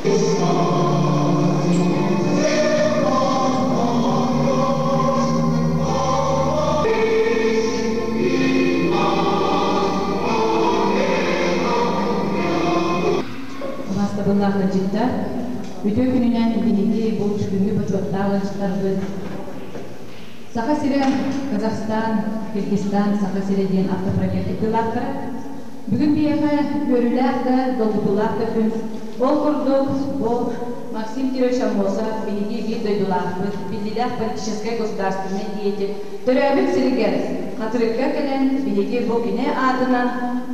Убаастабыллаах ыалдьыттар, үтүө күнүнэн биһиги бу бүгүҥҥү бочуоттаах ыалдьыттарбыт Саха сирэ, Казахстан, Киргизстан, Саха сирэ диэн автопроект кыттыылаахтара. Бүгүн биһиэхэ үөрүүлээх да, долгутуулаах да күн. Ол курдук, бу Максим Кирович Аммосов биһиги биир дойдулаахпыт, биллиилээх политическай государственнай деятель, төрөөбүт сиригэр Хатырыкка кэлэн биһиги бу кини аатынан,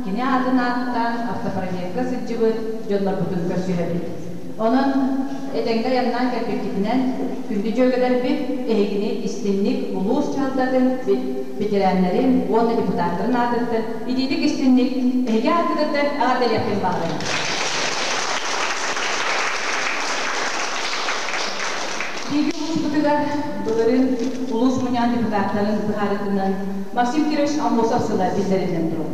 кини аатын ааттаан автопробекка сылдьыбыт дьоннорбутун көрсүһэбит. Онон этэҥҥэ айаннаан кэлбиккитинэн, күндү дьүөгэлэрбит, эһигини истиҥник улуус дьаһалтатын ветераннэрин уонна депутаттарын аатыттан итиитик истиҥник эһиги ааккытыттан эҕэрдэлиэхпин баҕарабын. Биһиги улууспутугар былырыын улуус мунньаҕын депутаттарын быһаарыытынан Максим Кирович Аммосов сыла биллэриллэн турар.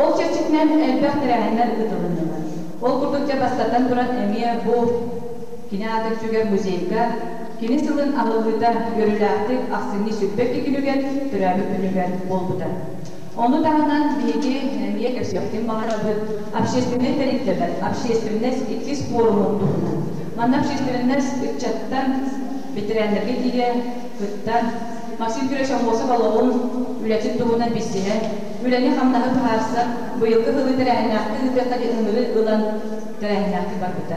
Ол чэрчитинэн элбэх тэрээһиннэр ыытылыннылар. Ол курдук дьэ бастатан туран эмиэ бу кини аатын сүгэр музейга кини сылын аһыллыыта үөрүүлээхтик ахсынньы 22 күнүгэр төрөөбүт күнүгэр буолбута. Ону таһынан биһиги эмиэ кэпсиэхпин баҕарабыт общественнай тэрилтэлэр общественность иккис форумун туһунан. Манна общественность ыччаттан ветераннарга тиийэ кыттан Максим Кирович Аммосов олоҕун, үлэтин туһунан билсиһэн, үлэни-хамнаһы быһаарсан, быйылгы сылы тэрээһиннээхтик ыытыахха диэн ыҥырыы ылан тэрээһиннээхтик барбыта.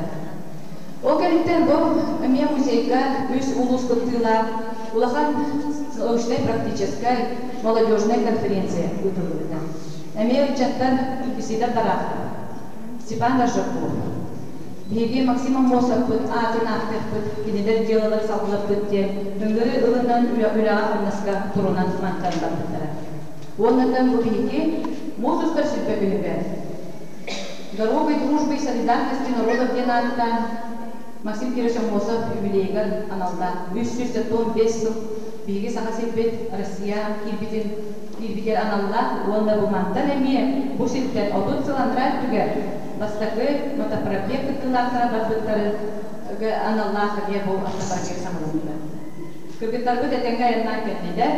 Ол кэнниттэн бу эмиэ музейга үс улуус кыттыылаах улахан научнай-практическай молодежнай конференция ыытыллыбыта. Эмиэ ыччаттар Исидор Барахов, Степан Аржаков, биһиги Максим Аммосовпыт аатын ааттыахпыт, кинилэр дьыалалар салҕыахпыт диэн ыҥырыы ылынан үлэҕэ-хамнаска турунан мантан барбыттара. Уоннаттан бу биһиги муус устар 20 күнүгэр Дорогой дружбы и солидарности народов диэн ааттаан Максим Кирович Аммосов юбилейыгар аналлаах 345 сыл биһиги Саха сирбит Россия киирбитин киирбитигэр аналлаах уонна бу мантан эмиэ бу сиртэн 30 сыл анараа өттүгэр бастакы мотопробег кыттыылаахтара барбыттарын аналлаах эмиэ бу автопробег саҥаланна. Кыргыттарбыт этэҥҥэ айаннаан кэллилэр.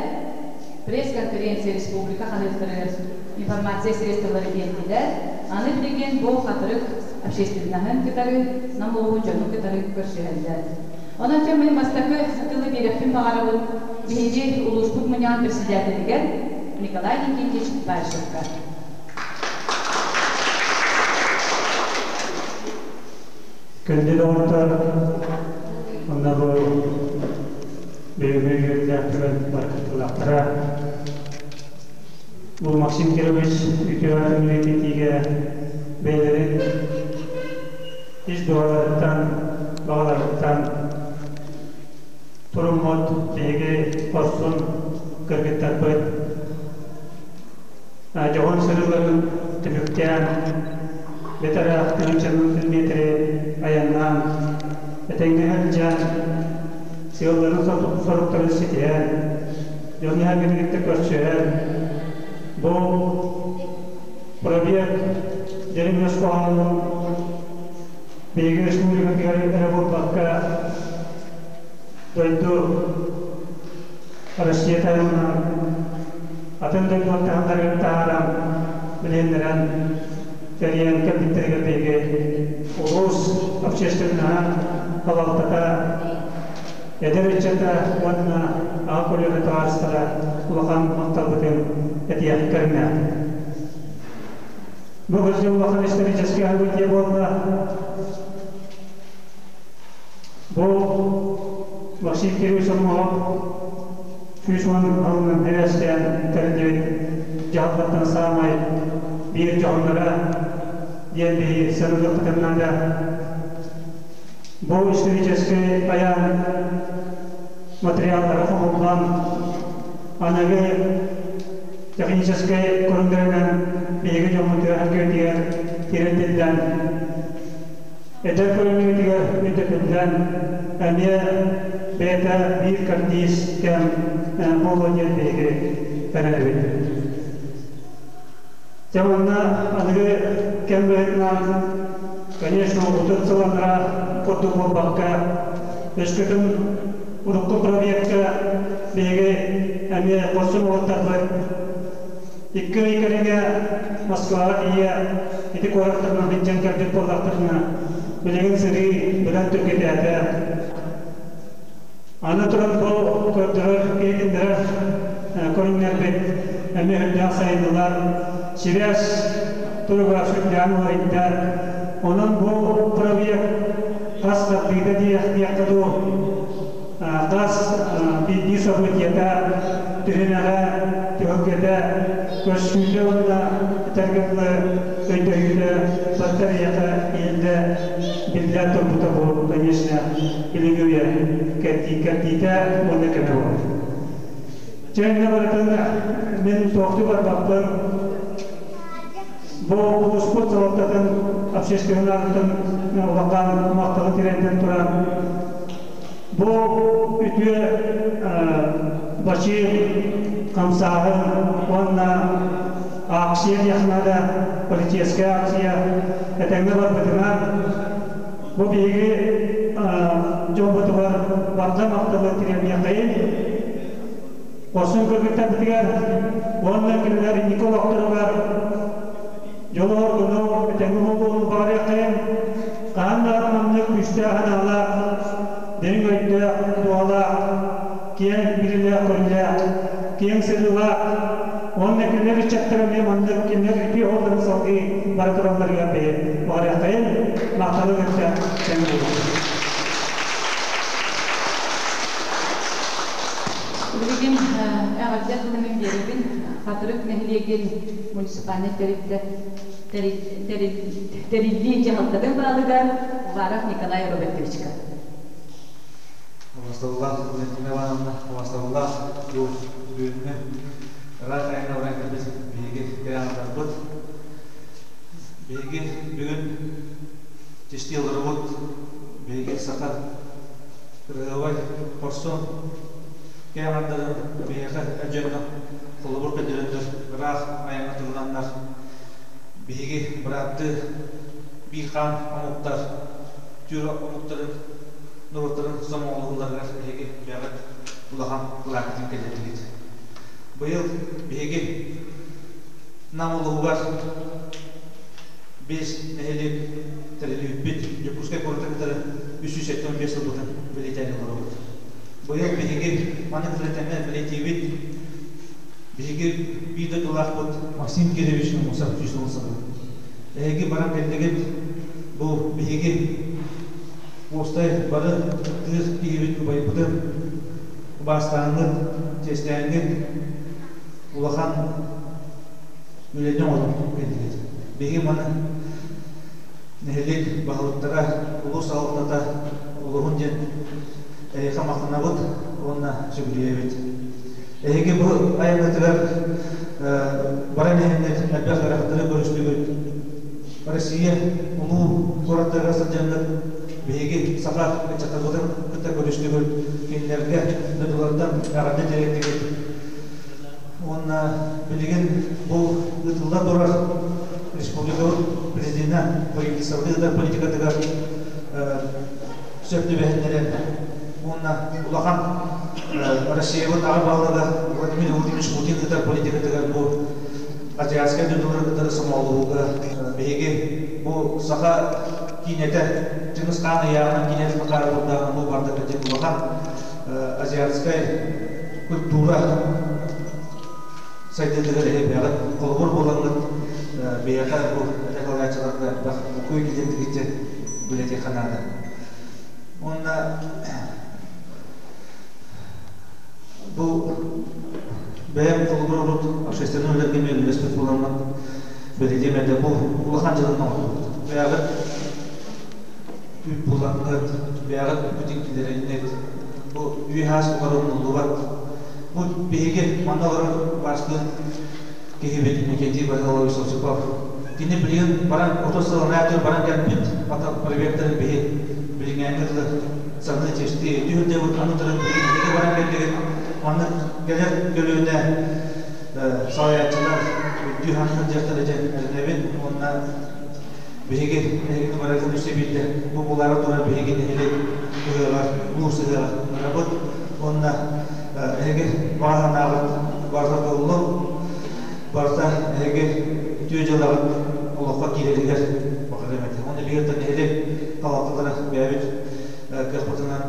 Пресс-конференция республика хаһыаттарыгар информация средстволары биэрдилэр. Аны билигин бу Хатырык общественноһын кытары, Нам улууһун дьонун кытары көрсүһэллэр. Онон дьэ мин бастакы тылы биэрэхпин баҕарабын биһиги улууспут мунньаҕын председателигэр Николай Никитич Баишевка. Күндү доҕоттор, онно бу бүгүҥҥү үөрүүлээх түгэн бары кыттыылаахтара. Бу Максим Кирович үтүө аатын үйэтитиигэ бэйэлэрин ис дууһаларыттан, баҕаларыттан туруммут биһиги хорсун кыргыттарбыт дьоһун сырыыларын түмүктээн бэтэрээх тыһыынчанан километры айаннаан этэҥҥэ сылдьан сыалларын соруктарын ситиһэн дьону кытта көрсүһэн бу пробег дириҥ өс хоһоонун биһиги республикатыгар эрэ буолбакка дойду Россия таһымынан атын дойдулар таһымнарыгар таһааран билиһиннэрэн тэрийэн кэлбиттэригэр биһиги улуус общественноһа салалтата эдэр ыччата уонна аҕа көлүөнэ табаарыстара улахан махталбытын этиэх кэриҥнээхпит. Бу кырдьык улахан историческай событие буолла. Бу Максим Кириллович Омоһов 110 сылынан эбээстээн тэриллибит дьаһалтаттан саамай биир дьоһуннара диэн биһи саныахпытын наада. Бу историческай айаан материаллара хомуллан, аныгы техническэй көрүҥнэринэн биһиги дьоммутугар киирдигэр тириэрдиллэн, эдэр көлүөнэбитигэр өйдөтүллэн, эмиэ бэйэтэ биир кэрдиис кэм буолуо диэн биһиги эрэнэбит. Дьэ манна аныгы кэм быһыытынан Конечно, 30 сыл анараа курдук буолбакка, өскөтүн урукку проекка биһиги эмиэ хорсун уолаттарбыт 2 ый кэриҥэ Москваҕа тиийэ ити куораттарынан сылдьан кэлбит буоллахтарына, билигин сырыы быдан түргэтээтэ. Аны туран бу көрдөрөр, иһитиннэрэр көрүҥнэрбит эмиэ үрдээх сайыннылар, сибээс туруга сүрдээн уларыйда. Онон бу проект хас хардыыта диэххэ дуу, хас биирдии событиета, түһүмэҕэ, түһүлгэтэ, көрсүүтэ уонна этэргэ дылы өйдөһүүтэ барыта эйиэхэ иһиллэ, биллэ турбута бу, конечно, билиҥҥи үйэ кэрдиитэ уонна кэмэ буолар. Чэ, иннэ барытын мин туохтуу барбаппын. Бу улууспут салалтатын общественнай аатыттан улахан махталы тириэрдэн туран, бу үтүө бачыым, хамсааһын уонна акция диэх наада, политическая акция этэҥҥэ барбытынан, бу биһиги дьоммутугар барҕа махталы тириэрдиэххэйин. Хорсун кыргыттарбытыгар уонна кинилэр инники олохторугар дьолу-оргуну, этэҥҥэ буолуону баҕарыаххайын. Хаһан даҕаны маннык күүстээх санаалаах, дириҥ өйдөөх, дууһалаах, киэҥ билиилээх-көрүүлээх, киэҥ сырыылаах уонна кинилэр ыччаттара эмиэ маннык кинилэр үтүө оҕолорун салгыы бара туралларыгар бэйэ баҕарыаххайын. Махталы кытта тэҥ буолуо. Билигин эҕэрдэ тылын биэрэбин Хатырык нэһилиэгин муниципальнай тэрилтэ тэриллии дьаһалтатын баһылыгар Уваров Николай Робертовичка. Убастабыллаах Валентина Ивановна, убастабыллаах бу бүгүҥҥү ыраах айаҥҥа баран кэлбит биһиги кэрэҕэлэрбит. Биһиги бүгүн чистии олоробут, биһиги саха кырыһыабай хорсун кэрэҕэлэрин биһиэхэ дьоҥҥо холобур көрдөрөннөр ыраах айаҥҥа турунаннар биһиги бырааттыы биир хаан омуктар түүр омуктарын норуоттарын сомоҕолоһууларыгар эһиги бэйэҕит улахан кылааккытын киллэрдигит. Быйыл биһиги Нам улууһугар биэс нэһилиэк тэриллибиппит, Дьокуускай куораты кытары 375 сылбытын бэлиэтээн олоробут. Быйыл биһиги маны кытары тэҥҥэ бэлиэтиибит. Биһиги биир дойдулаахпыт Максим Кирович Нумусов 110 сылын. Эһиги баран кэллигит, бу биһиги уопсай бары ытыктыыр киһибит убайбытын убаастааҥҥыт, чиэстээҥҥит улахан үлэни оҥорон кэллигит. Биһиги маны нэһилиэк баһылыктара, улуус салалтата олуһун диэн эһиэхэ махтанабыт уонна сүгүрүйэбит. Эһиги бу айаҥҥытыгар баран иһэннит элбэх ыарахаттары көрүстүгүт. Россия улуу куораттарыгар сылдьаҥҥыт биһиги саха ыччаттарбытын кытта көрүстүгүт, кинилэргэ дойдуларыттан эҕэрдэ тириэртигит. Уонна билигин бу ыытылла турар республикабыт президенэ правительствоны ыытар политикатыгар сөп түбэһиннэрэн уонна улахан Россиябыт аҕа баһылыга Владимир Владимирович Путин ыытар политикатыгар бу азиатскай дойдулары кытары сомоҕолоһууга биһиги бу саха киинэтэ Чыҥыс Хаан ыйааҕынан киинэтин хаара турдаҕына бу барда кырдьык улахан азиатскай культура сайдыытыгар эһи холобур буолаҥҥыт биһиэхэ бу эдэр салайааччыларга элбэх толкуй киллэрдигит билэтиэххэ наада. Уонна бу бэйэм холобур урут общественнай үлэлэргэ эмиэ үлэлэспит буоламмын бэлиэтиэм этэ бу улахан дьыаланы оҥордубут. Бэйэҕит үп булаҥҥыт, бэйэҕит үппүтүн киллэрэҥҥит бу үө-аас тухары умнуллубат. Бу биһиги манна олорор баастыын киһибит Иннокентий Михайлович Осипов. Кини билигин баран 30 сыл анаа өттүгэр баран кэлбит проекторын биһи билиҥҥээҥҥэ дылы саныы чэчти өйдүү сылдьабыт. Аны туран билигин эһиги баран кэллигит маннык кэлэр көлүөнэ салайааччылар өйдүү саныы сылдьыахтара диэн эрэнэбин уонна Биһиги эһигини барыгын үсэ биирдэ бу булаары турар биһиги нэһилиэк ыһыаҕар, улуус ыһыаҕар ыҥырабыт. Уонна эһиги баҕа санааҕыт барыта туоллун, барыта эһиги үтүө дьыалаҕыт олоххо киирэригэр баҕарыам этэ. Уонна биһиги нэһилиэк салалталара бэйэбит кыахпытынан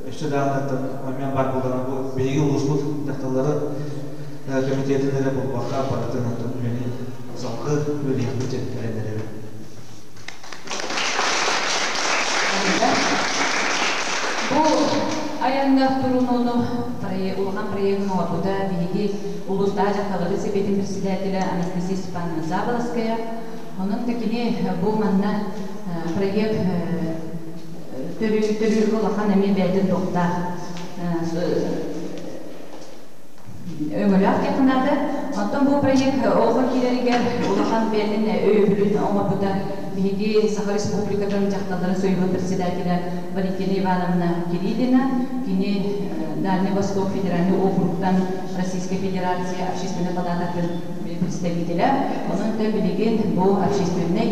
өссө даҕаны эмиэ баар буолан бу биһиги улууспут дьахталларын комитетин эрэ буолбакка барытын үлэни салгыы үлэлиэхпит диэн эрэнэрэбин. Бу айаҥҥа турунууну улахан проегын оҥорбута биһиги улуустааҕы дьахталларын сэбиэтин председателэ Анастасия Степановна Заболоцкая. Онон да кини бу манна проект төрүүргэ улахан эмиэ бэйэтин туохтаах өҥөлөөх диэххэ наада. Оттон бу проект олоххо киирэригэр улахан бэйэтин өйөбүлүн оҥорбута биһиги Саха Республикатын дьахталларын союһун председателэ Валентина Ивановна Кириллина, кини Дальний Восток федеральный округтан Российскай Федерация общественной палататын представителэ. Онон да билигин бу общественнай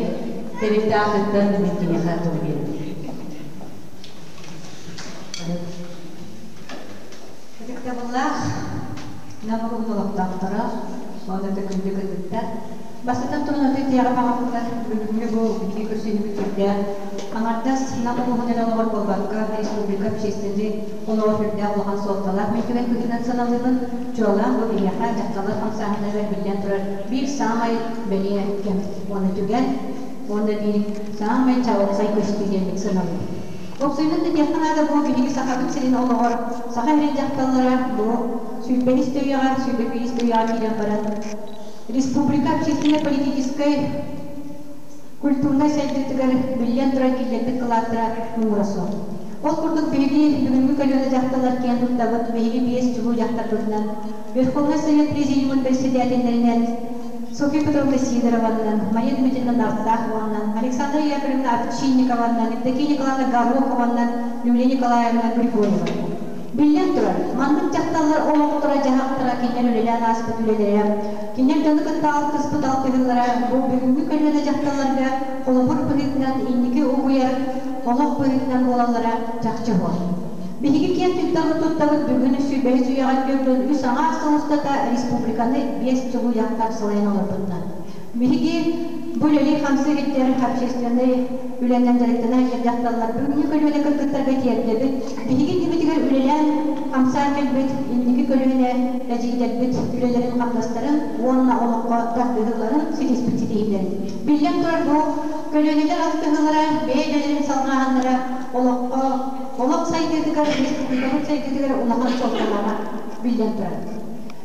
тэрилтэ аатыттан мин киниэхэ тыл биэрэбин. Ытыктабыллаах Нам улууһун олохтоохторо, уонна да күндү кыргыттар. Бастатан туран оту тиэҕэ баҕабыллар бүгүҥҥү бу биһиги көрсүһүүбүт сүрдээх аҥардас Нам улууһун эрэ олоҕор буолбакка, республика общественнай олоҕор сүрдээх улахан суолталаах мин түгэн быһыытынан сыаналыыбын. Чуолаан бу биһиэхэ дьахталлар хамсааһыннарыгар биллэн турар биир саамай бэлиэ кэм уонна түгэн уонна биир саамай чаҕылхай көстүү диэммит сыаналыыбын. Уопсайынан да диэххэ наада бу биһиги Сахабыт сирин олоҕор саха сирин дьахталлара бу сүүрбэһис да үйэҕэ, 21-с да үйэҕэ киирэн баран республика общественно-политическай культурнай сайдыытыгар биллэн турар киллэрбит кылааттара муҥура суох. Ол курдук биһиги бүгүҥҥү көлүөнэ дьахталлар киэн туттабыт, биһиги биэс чулуу дьахтарбытынан Верховнай Совет Президиумун бэрэссэдээтэллэринэн Софья Петровна Сидорованнан, Мария Дмитриевна Нартахованнан, Александра Яковлевна Овчинникованнан, Евдокия Николаевна Горохованнан, Юлия Николаевна Григорьеваннан. Биллэн турар, маннык дьахталлар олохторо-дьаһахтара кинилэр үлэлээн ааспыт үлэлэрэ, кинилэр дьону кытта алтыспыт алтыһыылара бу бүгүҥҥү көлүөнэ дьахталларга холобур быһыытынан инники угуйар олох быһыытынан буолаллара чахчы буол. Биһиги киэн туттабыт туттабыт бүгүн 25 үйэҕэ 43 аҥаар сыл устата республиканы биэс чулуу дьахтар салайан олорбутунан. Биһиги бу үлэлии-хамсыы сылдьар общественнай үлэнэн дьарыктана сылдьар дьахталлар бүгүҥҥү көлүөнэ кыргыттарга тиэрдэбит. Биһиги иннибитигэр үлэлээн хамсаан кэлбит инники көлүөнэ эдьиийдэрбит үлэлэрин-хамнастарын уонна олоххо тардыһыыларын ситиспит ситиһиилэрин. Биллэн турар, бу көлүөнэлэр алтыһыылара, бэйэ-бэйэлэрин салҕааһыннара олоххо, олох сайдыытыгар, республикабыт сайдыытыгар улахан суолталааҕа биллэн турар.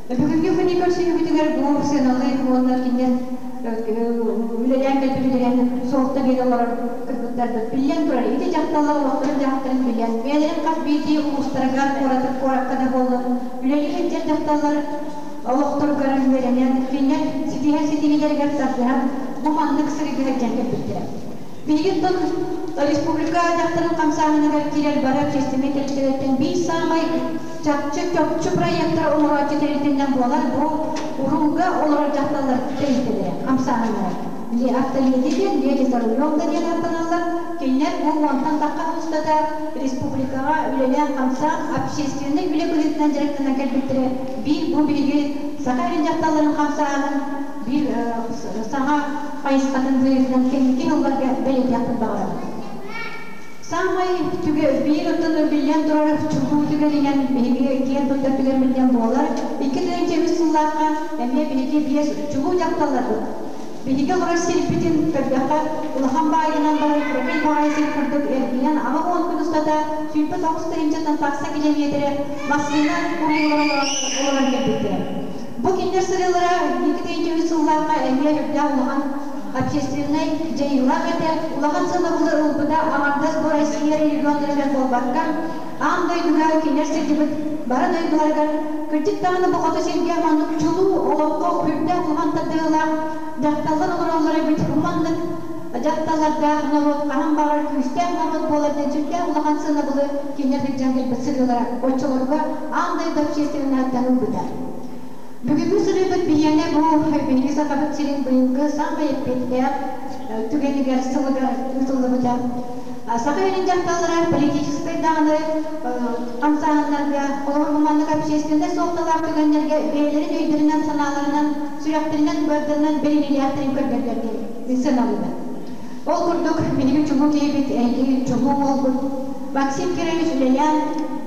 Бүгүҥҥү күнү көрсүһүүбүтүгэр бу сыаналыыр уонна кинилэр үлэлээн кэлбит үлэлэрин суолта биэрэ олорор кыргыттарбыт. Биллэн турар, ити дьахталлар олохторун-дьаһахтарын билэн, бэйэлэрин хас биирдии улуустарыгар, куоракка да буоллун, үлэлии сылдьар дьахталлар олохторугар үөрэнэн, кинилэр ситиһэр ситиһиилэригэр тардыһан, бу маннык сырыыга сылдьан кэлбиттэрэ. Биһиги оттон республика дьахтарын хамсааһыныгар киирэр бары общественнай тэрилтэлэртэн биир саамай чахчы чопчу проектары оҥорооччу тэрилтэннэн буолар бу уруулга олорор дьахталлар тэрилтэлэрэ, хамсааһыннара. Автоледи диэн, леди за рулем да диэн ааттаналлар. Кинилэр бу уонтан тахха сыл устата республикаҕа үлэлээн-хамсаан общественнай үлэ быһыытынан дьарыктанан кэлбиттэрэ. Биир бу биһиги саха эрин дьахталларын хамсааһынын биир саҥа хайысхатын быһыытынан кэнники сылларга бэлиэтиэхпин баҕарабын. Саамай түгэ биир оттон биллэн турар чулуу түгэнинэн биһиги киэн туттар түгэммитинэн буолар. 2003 сыллаахха эмиэ биһиги биэс чулуу дьахталларбыт. Биһиги олорор сирбитин көрдөххө, улахан баайынан баран кыракый баҕайы сир курдук эргийэн 80 күн устата 29 тыһыынчаттан тахса килэмиэтирэ массыына урууларын олорон кэлбиттэрэ. Бу кинилэр сырыылара 2003 сыллаахха эмиэ үрдээх улахан общественнай дьайыылаах этэ, улахан сыанабылы ылбыта аҥардас бу Россия регионнарыгар буолбакка, аан дойдуга кинилэр сылдьыбыт бары дойдуларыгар кырдьык даҕаны бу хоту сиргэ маннык чулуу олоххо үрдээх улахан тардыһыылаах дьахталлар олороллор эбит, бу маннык дьахталлардаах норуот хаһан баҕарар күүстээх норуот буолар диэн сүрдээх улахан сыанабылы кинилэр сылдьан кэлбит сырыылара оччолорго аан дойду общественноһыттан ылбыта. Бүгүҥҥү сырыыбыт биһиэнэ бу биһиги Сахабыт сирин быйылгы саамай эппиэттээх түгэнигэр сылыгар ыытыллыбыта. Саха сирин дьахталлара политическай даҕаны хамсааһыннарга, холобур, бу маннык общественнай суолталаах түгэннэргэ бэйэлэрин өйдөрүнэн-санааларынан, сүрэхтэринэн-быардарынан бэриниилээхтэрин көрдөрдөргө мин сыаналыыбын. Ол курдук, биһиги чулуу киһибит, эһиги чулуу уолгут Максим Кирович үлэлээн,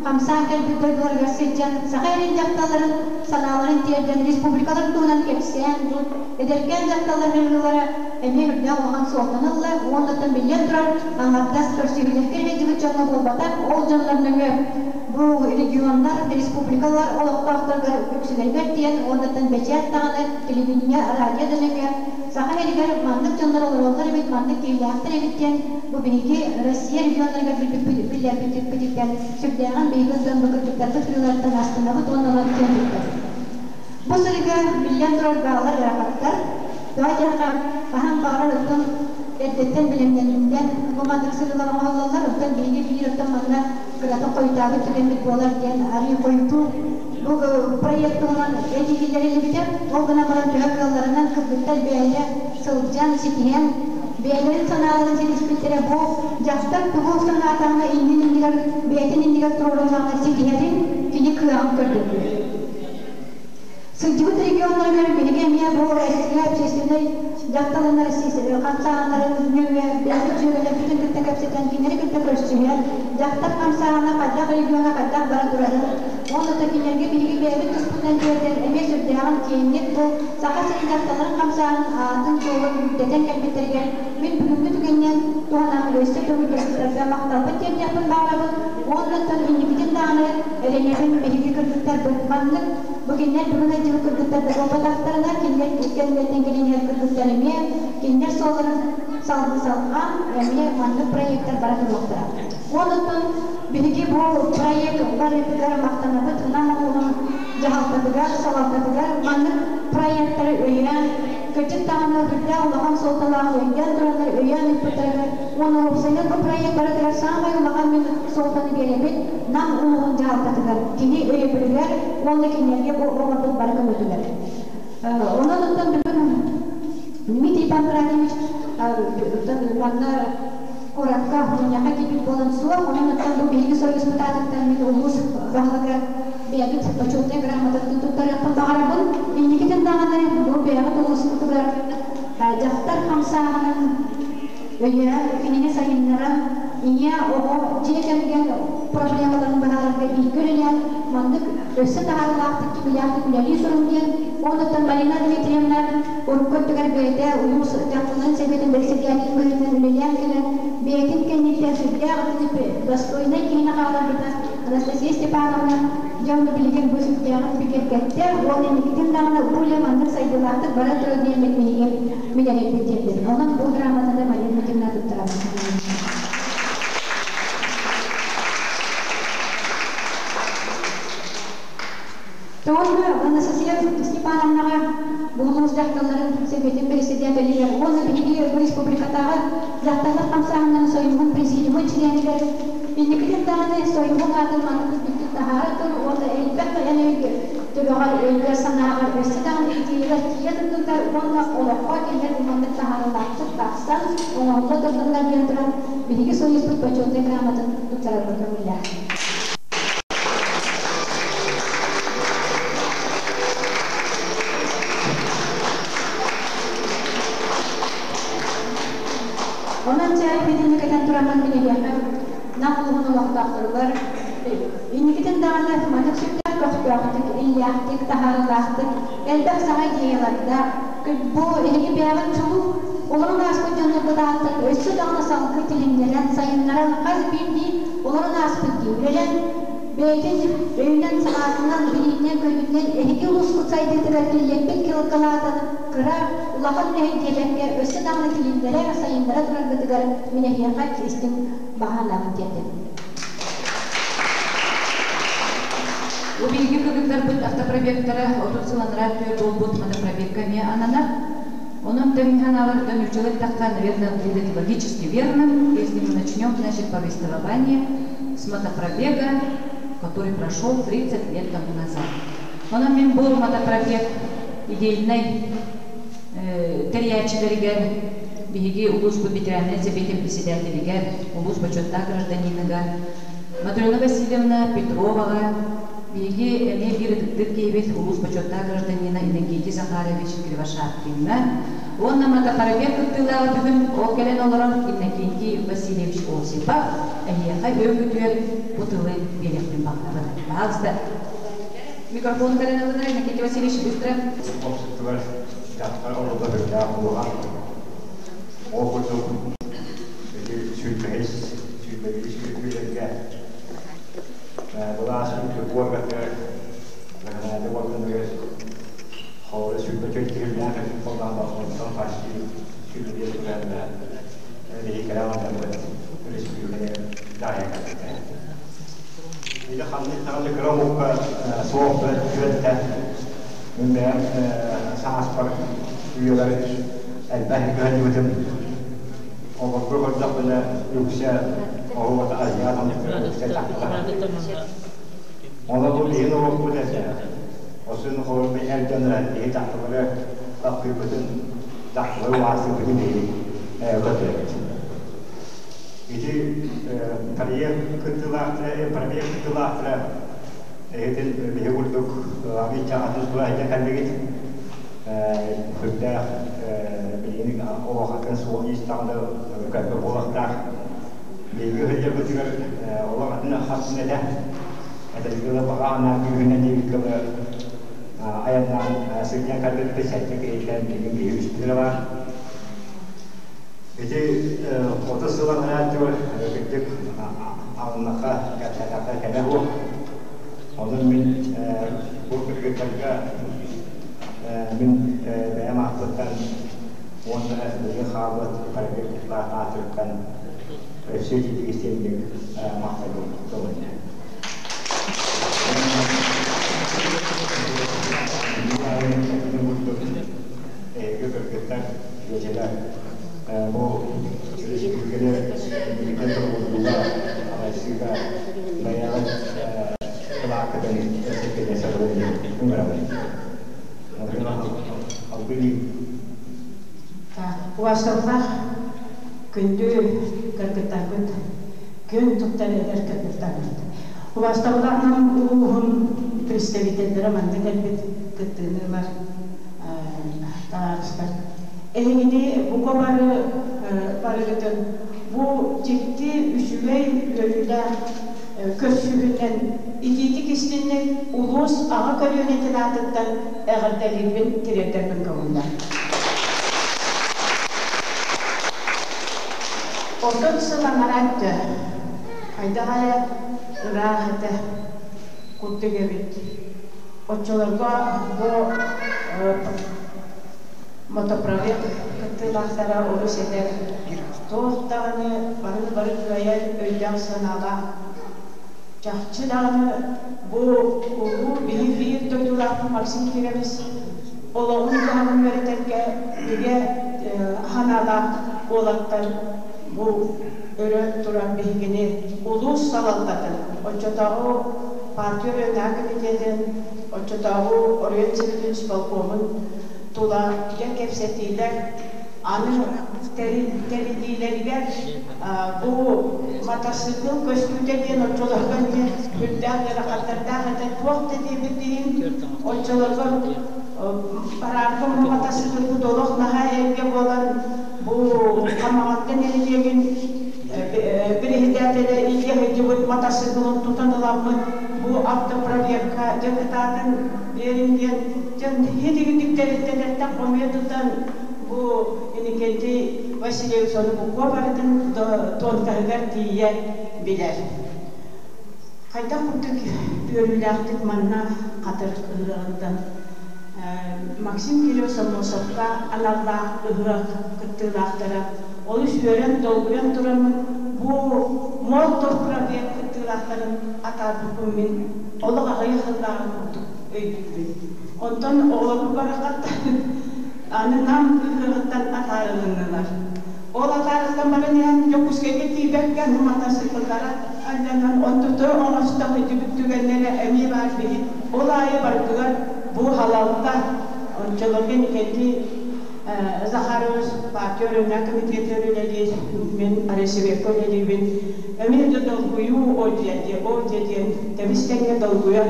хамсаан кэлбит дойдуларыгар сылдьан, саха эрин дьахталларын санааларын тиэрдэн, республикалар туһунан кэпсээн, бу эдэркээн дьахталлар ырыалара эмиэ үрдээх улахан суолтаны ылла уонна биллэн турар, аҥардас көрсүһүүлэргэ сылдьыбыт дьоҥҥо буолбатах, ол дьоннор нөҥүө бу регионнар, республикалар олохтоохторугар үксүлэригэр тиийэн уонна бэчээт даҕаны, телевидение, радио да нөҥүө Саха сиригэр маннык дьоннор олороллор эбит, маннык киһилээхтэр эбит диэн бу биһиги Россия регионнарыгар биллэрбиппититтэн сүрдээҕин биһиги оттон бу кыргыттарбыт сырыыларыттан астынабыт уонна онон киэн туттабыт. Бу сырыыга биллэн турар баалар ыарахаттар. Тоҕо диэххэ, хаһан баҕарар оттон эрдэттэн бэлэмнэниллэн бу маннык сырыылар оҥоһуллаллар, оттон биһиги биир оттон манна кыратык хойутаабыт түгэммит буолар диэн арыый хойутуу бу проект туһунан этии киллэриллибитэ. Ол гынан баран төһө кыалларынан кыргыттар бэйэлэрэ сылдьан, ситиһэн, бэйэлэрин санааларын ситиспиттэрэ бу дьахтар тугу санаатаҕына иннин иннигэр бэйэтин иннигэр туруоруннаҕына ситиһэрин кини кыаҕын көрдөрдө. Сылдьыбыт регионнарыгар биһиги эмиэ бу Россия общественнай дьахталларын хамсааһыннарын нөҥүө бэйэбит дьүөгэлэрбитин кытта кэпсэтэн, кинилэри кытта көрсүһэн, дьахтар хамсааһына хайдах региоҥҥа хайдах бара турарын, уонна да кинилэргэ биһиги бэйэбит туспутунан тиэрдэн эмиэ сүрдээҕин киэҥник бу Саха сирин дьахталларын хамсааһынын аатын-суолун үрдэтэн кэлбиттэригэр мин бүгүҥҥү түгэнинэн туһанан өссө төгүл кыргыттарга махталбын тиэрдиэхпин баҕарабын уонна оттон инникитин даҕаны эрэнэбин биһиги кыргыттарбыт маннык бу кинилэр бүгүн сылдьыбыт кыргыттар да буолбатахтарына кинилэр кэннилэриттэн кэлэн иһэр кыргыттар эмиэ кинилэр суолларын салгыы салҕаан эмиэ маннык проектар бара туруохтара. Онон биһиги бу проект барыытыгар махтанабыт Нам улууһун дьаһалтатыгар, салалтатыгар маннык проектары өйөөн, кырдьык даҕаны үрдээх улахан суолталаах өйдөөн тураннар өйөөн ыыппыттарыгар уонна уопсайынан бу проект барытыгар саамай улахан мин суолтаны биэрэбин Нам улууһун дьаһалтатыгар, кини өйөбүлүгэр уонна кинилэргэ бу оҥорбут бары көмөтүгэр. Онон оттон бүгүн Дмитрий Панкратьевич манна куоракка мунньахха киирбит буолан суох, онон оттон бу биһиги союзпут аатыттан мин улуус баһылыгар бэйэбит почетнай грамотатын туттарыахпын баҕарабын. Инникитин даҕаны бу бэйэҕит улууспутугар дьахтар хамсааһынын өйөөн, кинини сайыннаран, ийэ, оҕо, дьиэ кэргэн проблемаларын быһаарарга бииргэ үлэлээн, маннык өссө таһаарыылаахтык, кимилээхтик үлэлии туруҥ диэн. Онуттан Марина Дмитриевна урукку өттүгэр бэйэтэ улуус дьахталларын сэбиэтин бэрэссэдээтэлин быһыытынан үлэлээн кэлэн, бэйэтин кэнниттэн сүрдээх достойнай киһини хаалларбыта Анастасия Степановна дьэ ону билигин бу сүрдээҕин бигэргэттэ уонна инникитин даҕаны бу үлэ маннык сайдыылаахтык бара туруо диэммит биһиги мин эрэйбит диэбитим. Онон бу грамотаны Мария Дмитриевна туттарабын. Тоҕо Анастасия Степановнаҕа бу улуус дьахталларын сэбиэтин бэрэссэдээтэлигэр уонна биһиги республикатааҕы дьахталлар хамсааһыннарын сойууһун президиумун чилиэнигэр инникитин даҕаны сойууһун аатын маннык үрдүктүк таһаара тур уонна элбэх эн төбөҕөр өйгөр-санааҕар өссө даҕаны идеялар киирэ турдуннар уонна олоххо кинилэр бу маннык таһаарыылаахтык тахсан оҥоһулла турдуннар диэн туран биһиги сойууспут почетнай грамотатын туттарарга көҥүллээх. Онон чэ итинник этэн тураммын мин эһиэхэ Нам улууһун олохтоохторугар инникитин даҕаны маннык сүрдээх көхтөөхтүк, иллээхтик, таһаарыылаахтык, элбэх саҥа идеялардаах, бу эһиги бэйэҕит чулуу олорон ааспыт дьонноргут ааттарын өссө даҕаны салгыы тилиннэрэн, сайыннаран хас биирдии олорон ааспыт дии үлэлээн бэйэтин өйүнэн-санаатынан, билиитинэн-көрүүтүнэн эһиги улуускут сайдыытыгар киллэрбит кылаатын кыра, улахан үлэһит диэбэккэ, өссө даҕаны тилиннэрэ, сайыннара тураргытыгар мин эһиэхэ истиҥ баҕа диэтим. Бу биһиги кыргыттарбыт автопробегтара 30 сыл анараа өттүгэр буолбут мотопробегка эмиэ ананар. Онон тэҥҥэ аналарыттан нууччалыы эттэххэ, наверное, будет логически верно, если мы начнем, значит, повествование с мотопробега, который прошел 30 лет тому назад. Онон мин бу мотопробег идейнай тэрийээччилэригэр биһиги улууспут ветераннай сэбиэтин председателигэр, улуус бочуоттаах гражданиныгар Матрена Васильевна Петроваҕа, биһиги эмиэ биир ытыктыыр киһибит улуус бочуоттаах гражданина Иннокентий Захарович Кривошапкиҥҥа уонна мотопробег кыттыылааҕа бүгүн ол кэлэн олорор Иннокентий Васильевич Осипов эһиэхэ үөн-күтүөр бу тылы биэриэхпин баҕарабын. Пожалуйста. Микрофон кэлэн ылынар Иннокентий Васильевич быстро. Обществолар дьахтар оруола үрдээх улахан. Ол курдук ити сүүрбэһис, сүүрбэбиис үйэлэргэ былаас үрдүк уоргатыгар, законодательнай уорганыгар холобура 24 киһилээх эбит буоллаҕына, онтон почти 25 бырыһыана биһиги кэлэ аҕалларбыт өрөспүүбүлүкэни дьаһайа кэлбитэ. Ити ханнык даҕаны кыра омукка суох түбэлтэ. Мин бэйэм сааспар үйэбэр элбэх кыһаллыбытым. Олорго көрдөхпүнэ үксэ оһуота азиат омуктара үксэ дьахталар. Ону бу биһиги норуоппут этэ. Осын холобур эр дьоннор биһи дьахталары таптыырбытын, дьахталары убаастыырбытын биһиги көрдөрөбүт. Ити проект кыттыылаахтара, проект кыттыылаахтара эһитин биһи курдук арыычча атын сула сылдьан кэллигит. Сүрдээх билигин олох атын суол-иис даҕаны көрбө буолуохтаах. Биһиги сылдьарбытыгар олох атын хас этэ. Этэргэ баҕа анаан күүһүнэн диэбиккэ айаннаан сылдьан кэлбиппит сэттэ киһиттэн билигин биһи үстүрэ баар. Ити 30 сыл анараа өттүгэр кырдьык аҕыннахха, кэпсээтэххэ кэмэ суох. Онон мин бу кыргыттарга мин бэйэм ааппыттан уонна билигин хаалбыт парапетниктаах аатыттан өссө итиитик истиҥник махталбын тылынна. Эһиги кыргыттар дьиэчэлэр бу өрөспүүбүлүкэни инникитин туругурдууга, салайсыыга бэйэҕит кылааккытын өссө сабылын диэн ыҥырабын. Алгыы Убаастабыллаах күндү кыргыттарбыт, күн туттар эдэр кыргыттарбыт. Убаастабыллаах Нам улууһун представителлэрэ манна кэлбит кыттыыны ылар табаарыстар. Эһигини бука бары барыгытын бу дьикти үчүгэй үөрүүлээх көрсүһүүнэн итиитик истинник улуус аҕа көлүөнэтин аатыттан эҕэрдэлиирбин тириэрдэрбин көҥүллээх. 30 сыл анараа өттө хайдах эрэ ыраах этэ курдук эбит. Оччолорго бу мотопробег кыттыылаахтара олус эдэр, туох даҕаны барыны бары кыайар өйдөөх-санаалаах. Чахчы даҕаны бу улуу биһи биир дойдулаахпыт Максим Кирович олоҕун-дьаһаҕын үөрэтэргэ бигэ санаалаах уолаттар бу өрө туран биһигини улуус салалтатын, оччотооҕу партия оройуоннааҕы комитетын, оччотооҕу оройуон советын исполкомун тула дьэ кэпсэтиилэр аны тэриллиилэригэр бу матасыыкыл көстүүтэ диэн оччолорго эмиэ үрдээх ыарахаттардаах этэ туох да диэбит иһин оччолорго параарга матасыыкылбыт олох наһаа эргэ буолан бу Хамаҕатта нэһилиэгин бириһидээтэлэ илдьэ сылдьыбыт матасыыкылын тутан ыламмыт бу автопроверка дьокутаатын биэрин диэн дьон итигитик тэрилтэлэртэн хомуйа тутан бу Иннокентий Васильевич ону буква барытын тонкаһыгар тиийэ билэр. Хайдах курдук үөрүүлээхтик манна хатырык ыһыаҕыттан Максим Кириллович Аммосовка аналлаах ыһыах кыттыылаахтара олус үөрэн, долгуйан тураммын бу Молотов пробег кыттыылаахтарын атаарбыппын мин олох аҕыйах сыллааҕы курдук өйдүүбүн. Онтон оҕолорбут бараххаттан аны Нам ыһыаҕыттан атаарылыннылар. Ол атаарыллан баран иһэн Дьокуускайга тиийбэккэ аны матасыыкыллара алдьанан онтута оҥосто сылдьыбыт түгэннэрэ эмиэ баар биһи. Ол аайы барытыгар бу халалта оччолорго Николай Захарович партия өрүннээх комитетыгар үлэлиир, мин райсоветка үлэлиибин. Эмиэ да долгуйуу о диэн, о диэн тэбис-тэҥҥэ долгуйан,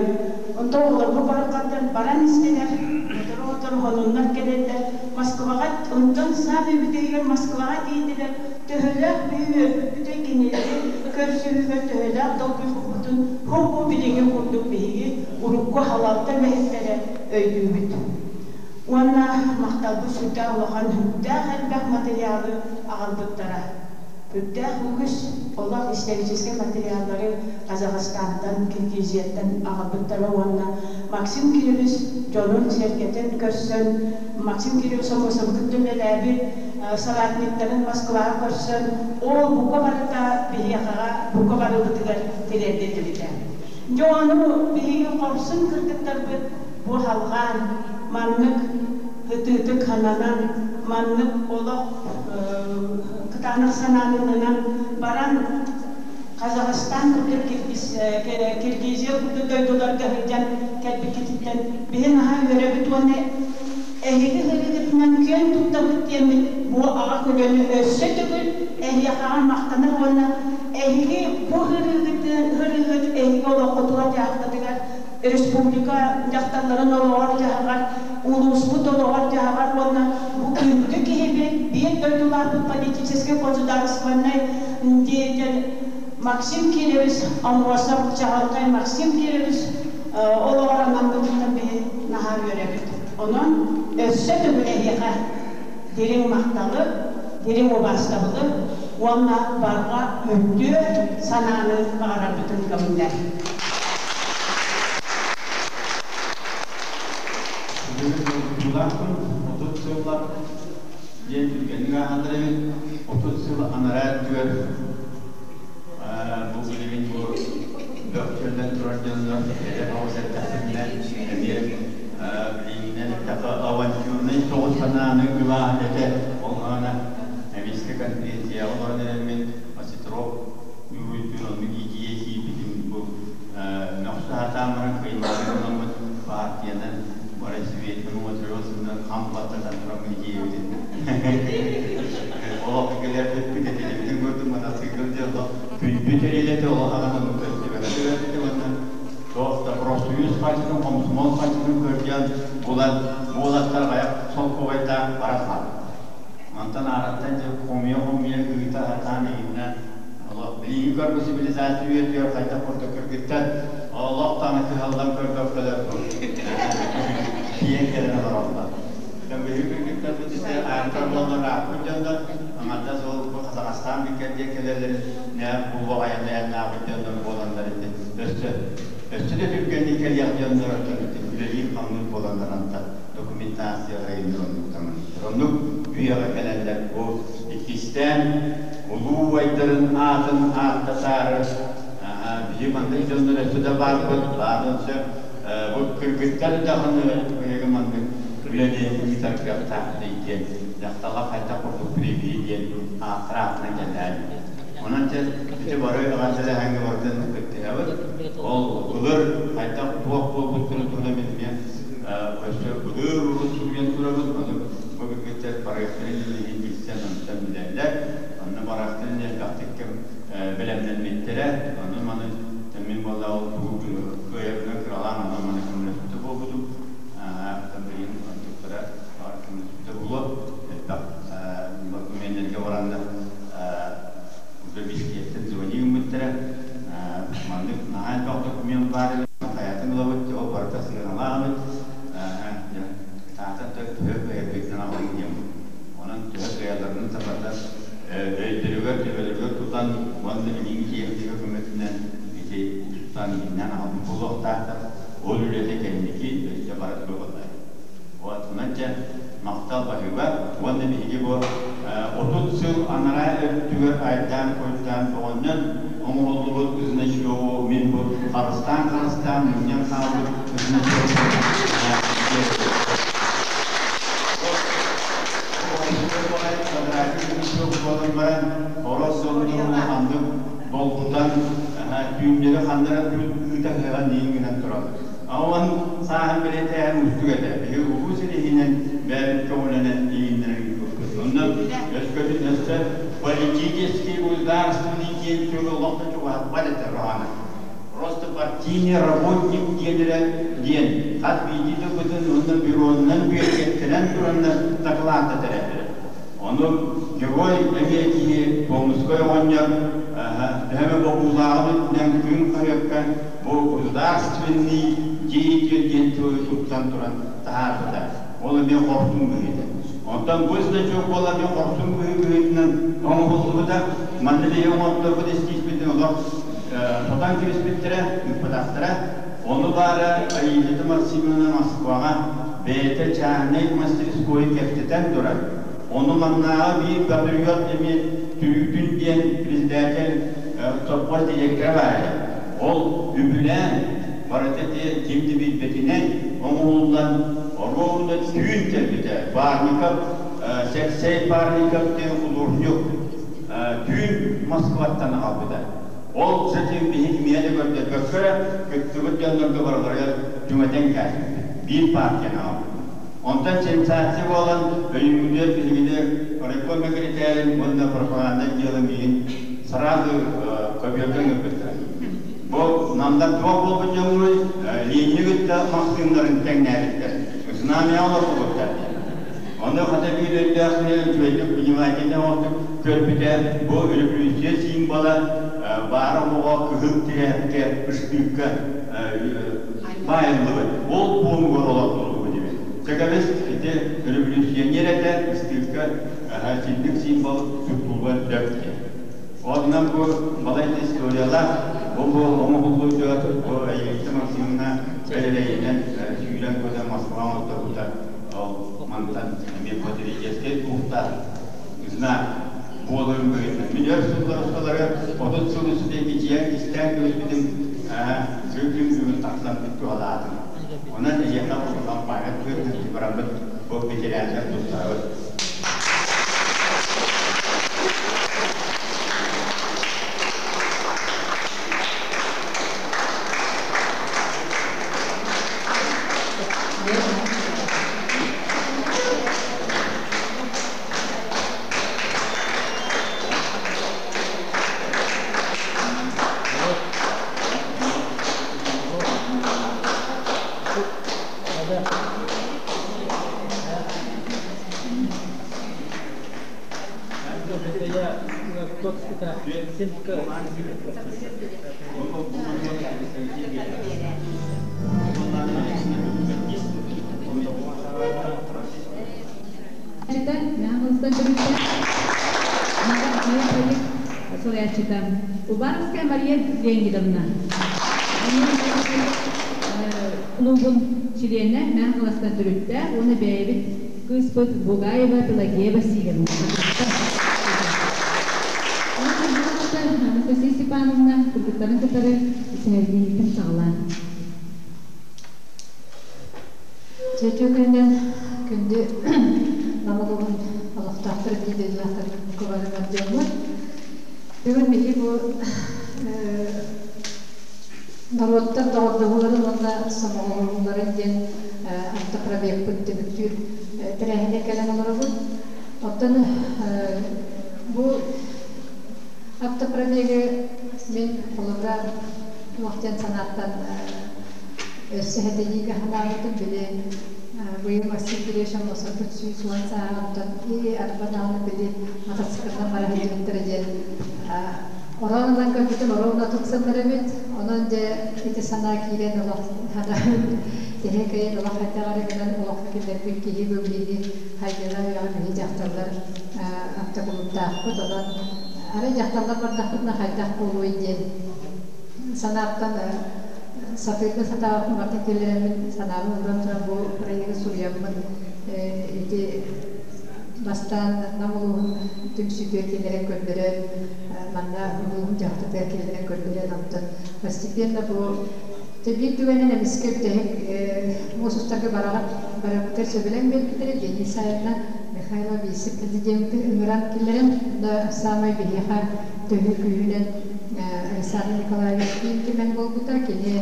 онтон оҕолорбут бараххаттар баран истилэр, сотору-сотору сонуннар кэлэллэр. Москваҕа, онтон саамай бүтэһигэр Москваҕа тиийдилэр. Төһөлөөх биһи үөрбүппүтүй кинилэри көрсүһүүгэ төһөлөөх долгуйбуппутун ху-ху билиҥҥи курдук биһиги урукку халалта үлэһиттэрэ өйдүүбүт. Уонна махталбыт сүрдээх улахан, сүрдээх элбэх материалы аҕалбыттара. Сүрдээх үгүс олох историческай материаллары Казахстантан, Киргизияттан аҕалбыттара уонна Максим Кирович дьонун-сэргэтин көрсөн, Максим Кирович Аммосовы кытта үлэлээбит соратниктарын Москваҕа көрсөн, ол бука барыта биһиэхэҕэ бука барыбытыгар тириэрдиллибитэ. Дьэ ону биһиги хорсун кыргыттарбыт бу халҕаан маннык ытыытык хананан, маннык олох кытаанах санаанынан баран Казахстан курдук Киргизия курдук дойдуларга сылдьан кэлбиккититтэн биһи наһаа үөрэбит уонна эһиги ырыыгытынан күөн туттабыт диэммит бу аҕа көлүөнэ өссө төгүл эһиэхэҕэ махтанар уонна эһиги бу ырыыгыт эһиги олоххутугар дьаһаххытыгар республика дьахталларын олоҕор-дьаһаҕар, улууспут олоҕор-дьаһаҕар уонна бу күндү киһибит, биир дойдулаахпыт политическай государственнай деятель Максим Кирович Аммосов, чаҕылхай Максим Кирович олоҕор анаммытыттан биһи наһаа үөрэбит. Онон өссө төгүл эһиэхэ дириҥ махталы, дириҥ убаастабылы уонна барҕа үтүө санааны баҕарарбытын көҥүллэр. Бүгүн долгутуулаахпын, 30 сыллар диэн түргэнник ааһаллар эбит. 30 сыл анараа өттүгэр бу билигин бу бөхчөллөн турар дьоннор эдэр оҕус эрдэхпитинэ эмиэ билиҥҥинэн эттэххэ авантюрнай соҕус санааны ылааһын этэ. Ол аана эмискэ конференцияҕа олорон эрэммин Осетров Юруйдуун оннук идея киирбитин бу мөхсө сатаан баран кыайбаары гынаммыт партиянан Райсоветка Мотрёс хам баттатан тураммын идеябытын олох кэлэрбит этилибитин курдук мотоцикл дьэ күндү тэрилэтэ олох аҕан оннук көстүбэккэ уонна туох да профсоюз харчытын хомсомол харчытын көрдөөн булан буолаттар аҕыйах солкуобайдаах бара хаалбыт. Мантан аараттан дьэ хомуйа-хомуйа ыыта сатаан иһиннэ олох билиҥҥи көрбүт цивилизация үйэтигэр хайдах курдук кыргыттар олох даҕаны кыһаллан көрбөккөлөр тиийэн кэлэн олороллор. Биһиги кыргыттарбыт ити ааттар буоллар ааппыт дьоннор аҥардас ол бу Казахстан биккэр диэн кэлэллэрин нээр куба айаннаабыт дьоннор буоланнар ити өссө өссө да түргэнник кэлиэх дьоннор оттон ити үлэлиир-хамныыр буоланнар антан документациялара иннир оннуктаммыттар. Оннук үйэҕэ кэлэллэр бу иккистээн улуу убайдарын аатын ааттатаары биһи маннык дьоннор өссө да баарбыт баарын сөп бу кыргыттар даҕаны биһиги маннык үлэни ыытар кыахтаахпытый диэн дьахталлар хайдах курдук привии диэн ааттар аатынан кэллээн онон чэ ити бары эҕэрдэлэһэҥҥэ барытын кыттыһабыт ол былыр хайдах туох буолбуттарын туһунан мин эмиэ өссө былыр урут суруйан турабын ону бу кыргыттар барыахтарын иннин билсэн онтон билэллэр онно барыахтарын элбэхтик кэм бэлэмнэммиттэрэ ону маны мин буолла ол тугу кыайарбынан кыралаан онно маны көмөлөспүтэ буолбутум билигин онтуктара көмөлөспүтэ буолуо элбэх докуменнарга бараннар уже Бишкектэн звони гыммыттара маннык наһаа элбэх документ баар эбит хайатын ылабыт ол барыта сыаналаабыт таатар да төһө кыайарбытынан аҕалыҥ диэн онон төһө кыайалларынан сапата өйдөрүгэр төбөлөрүгэр тутан уонна билиҥҥи техника көмөтүнэн ити устан иһиннэн аҕалбыт буолуохтаахтар ол үлэтэ кэнники өссө бара туруо буоллар вот онон дьэ махтал баһыыба уонна биһиги бу 30 сыл анараа өттүгэр айдаан-койдаан бөҕөннөн оҥоһуллубут значогу мин бу харыстаан-харыстаан мунньан хаалбыт значогу буолан баран орос дьоннорун улаханнык долгутан түүннэри ханна эрэ ыыта ыһыаҕа ниин гынан тураллар. Ауан сааһын бэлиэтээһин уустук этэ. Биһиги улуу сир иһинэн бэйэбит көҕүлэнэн ииннэрэн Өскөтүн өссө политический государственный диэн тылы олох да чугаһаппат этэ Роһана. Просто партийный работник диэн эрэ диэн хас биирдии тылбытын уонна бюронан бүөккэттэнэн тураннар дакылааттатар этилэр. Ону герой эмиэ киһи Томскай оҕонньор төһө эмэ бобуулааҕын үрдүнэн Кыым хаһыакка бу государственный деятель диэн тылы туттан туран таһаарбыта. Ол эмиэ хорсун быһыыта. Онтон бу значок буола эмиэ хорсун быһыы быһыытынан оҥоһуллубута. Манна биһиги оҥотторбут эскизпитин олох сотон кэбиспиттэрэ, ыыппатахтара. Ону баара Аэлита Максимовна Москваҕа бэйэтэ чааһынай мастерскойу кэпсэтэн турар. Ону маннааҕы биир патриот эмиэ Түрүүтүн диэн председатель совхоз директора баар этэ. Ол үбүлээн барыта ити ким да билбэтинэн оҥоһуллан оруобуна түүн кэлбитэ. Парников, Сексей Парников диэн художник түүн Москваттан аҕалбыта. Ол затем биһи кимиэхэ да көрдөрбөккө эрэ кыттыбыт дьоннорго барыларыгар түҥэтэн кээспиппит. Биир партияны аҕалбыппыт. Онтон сенсация буолан өйүммүтүгэр биһигини райком сэкирэтээрин уонна пропаганда отдела миигин сразу көбүөргэ ыҥырбыттара. Бу намдар туох буолбут дьоҥҥуй Ленини кытта массыыннарын тэҥнээбиттэр, знамя олорбуттар диэн. Ону хата биир өйдөөх киһи үчүгэйдик внимательно оҥостук көрбүтэ, бу революция символа баара оҕо кыһыл тирээпкэ, ыстыыкка баайыллыбыт. Ол пуонугар олордуллубут эбит. Чэкэбис ити революционер этэ, ыстыыкка синник символ туттуллуон сөп диэн. Онон бу балай историялаах, бу бу оҥоһуллуутугар бу Аэлита Максимовна бэлэлэйинэн сүүрэн-көтөн Москваҕа оҥотторбута ол мантан эмиэ патриотическай духтаах знак буоларын быһыытынан. Мин өр сыллар усталарыгар 30 сыл устата кичийэн кистээн кэбиспитим күн бүгүн тахсан туһалаатым. Онон эһиэхэ улахан память быһыытынан бараммыт бу ветераннар туттарабыт. Суруйааччыта Уваровская Мария Леонидовна. Клубун чилиэнэ Мэҥэ Хаҥаластан төрүттээх уонна бэйэбит кыыспыт Бугаева Пелагея Васильевна. Анастасия Степановна кыргыттарын кытары сэһэргэһиитин саҕалаан. Чэчүү күнүнэн күндү Нам улууһун олохтоохторо биир дойдулаахтарбыт бука бары бар дьоммут. Бүгүн биһиги бу норуоттар доҕордоһууларын уонна сомоҕолоһууларын диэн автопробегпыт түмүктүүр тэрээһиҥҥэ кэлэн олоробут. Оттон бу автопробегы мин холобура туох диэн санааттан өссө сэтинньигэ санаабытым били быйыл Максим Кириллович Аммосовпут 110 сааһыттан и арба даҕаны били мотоциклынан бара сылдьыбыттара диэн ороон ылан көрбүтүм оруобуна тупсаннар эбит. Онон дьэ ити санаа киирэн олох тэһэ кэйэн олох хайдах эрэ гынан олоххо киллэрбит киһи бу биһиги хайдыылаах үрэҕи биһи дьахталлар автокулууптаахпыт. Онон арай дьахталлар бардахпытына хайдах буолуой диэн санааттан сатыырга сатаабаппын барытын киллэрэммин санаабын ууран туран бу проегы суруйаммын ити бастаан Нам улууһун түмсүүтүгэр киллэрэн көрдөрөн манна улууһун дьаһалтатыгар киллэрэн көрдөрөн онтон постепенно бу биир түгэнинэн эмискэ бүтэһик муус устарга бараҕыт барарбытыгар сөбүлэҥ биэрбиттэрэ Денис Саевна Михайлова вице-президенти ыҥыран киллэрэн да саамай биһиэхэ төһүү күүһүнэн Александр Николаевич киин түмэн буолбута. Кини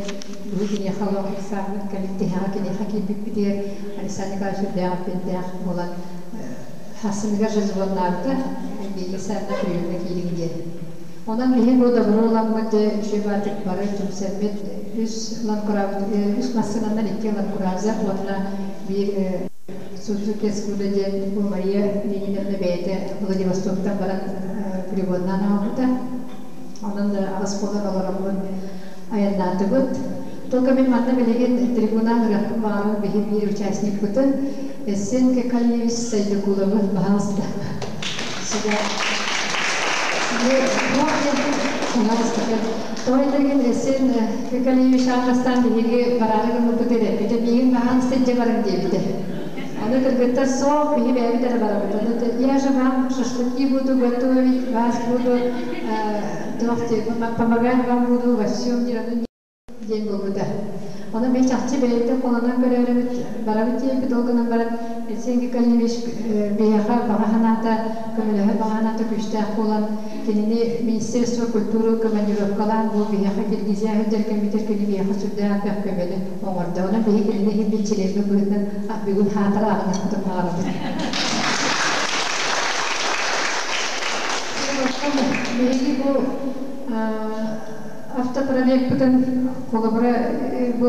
биһи киниэхэ олох ыксаабыт, кэлин тиһэҕэ киниэхэ киирбиппитигэр Александр Николаевич үрдээх эппиэттээх буолан Хассыныгар жазвоннаабыта, биһиги саатна приемҥа киириҥ диэн. Онон биһи бу добро ыламмыт дьэ үчүгэй баатык бары түмсэммит үс ланкурабыт үс массыынанан икки ланкуразер уонна биир Сузуки Эскуда диэн бу Мария Лениновна бэйэтэ Владивостоктан баран пригоннаан аҕалбыта. Онон аҕыс буолан олороммут айаннаатыбыт. Только мин манна билигин трибунаан ырыахпын баҕарабын биһи биир участникпытын Эссен Кекальевич Сайдыкуловы, пожалуйста. Сюда. Пожалуйста. Тоҕо этэргин Эссен Кекальевич аан бастаан биһиги бараары гыммыппыт эрэппитэ. Миигин баһаалыста илдьэ барыҥ диэбитэ. Аны кыргыттар суох, биһи бэйэбит эрэ барабыт. Аны я же вам шашлыки буду готовить, вас буду помогать вам буду во всем диэн буолбута. Онон мин чахчы бэйэтин холонон көрөөрүбүт барабыт диэбит, ол гынан баран Алексей Николаевич биһиэхэ баҕа санаата, көмөлөһөр баҕа санаата күүстээх буолан, кинини Министерство культуры командировкалаан бу биһиэхэ Киргизия сылдьар кэммитигэр кини биһиэхэ сүрдээх элбэх көмөнү оҥордо. Онон биһи кинини иһин билчилиэммит быһыытынан бүгүн хаатара аҕыныахпытын баҕарабыт. Биһиги бу автопробегпытын холобура бу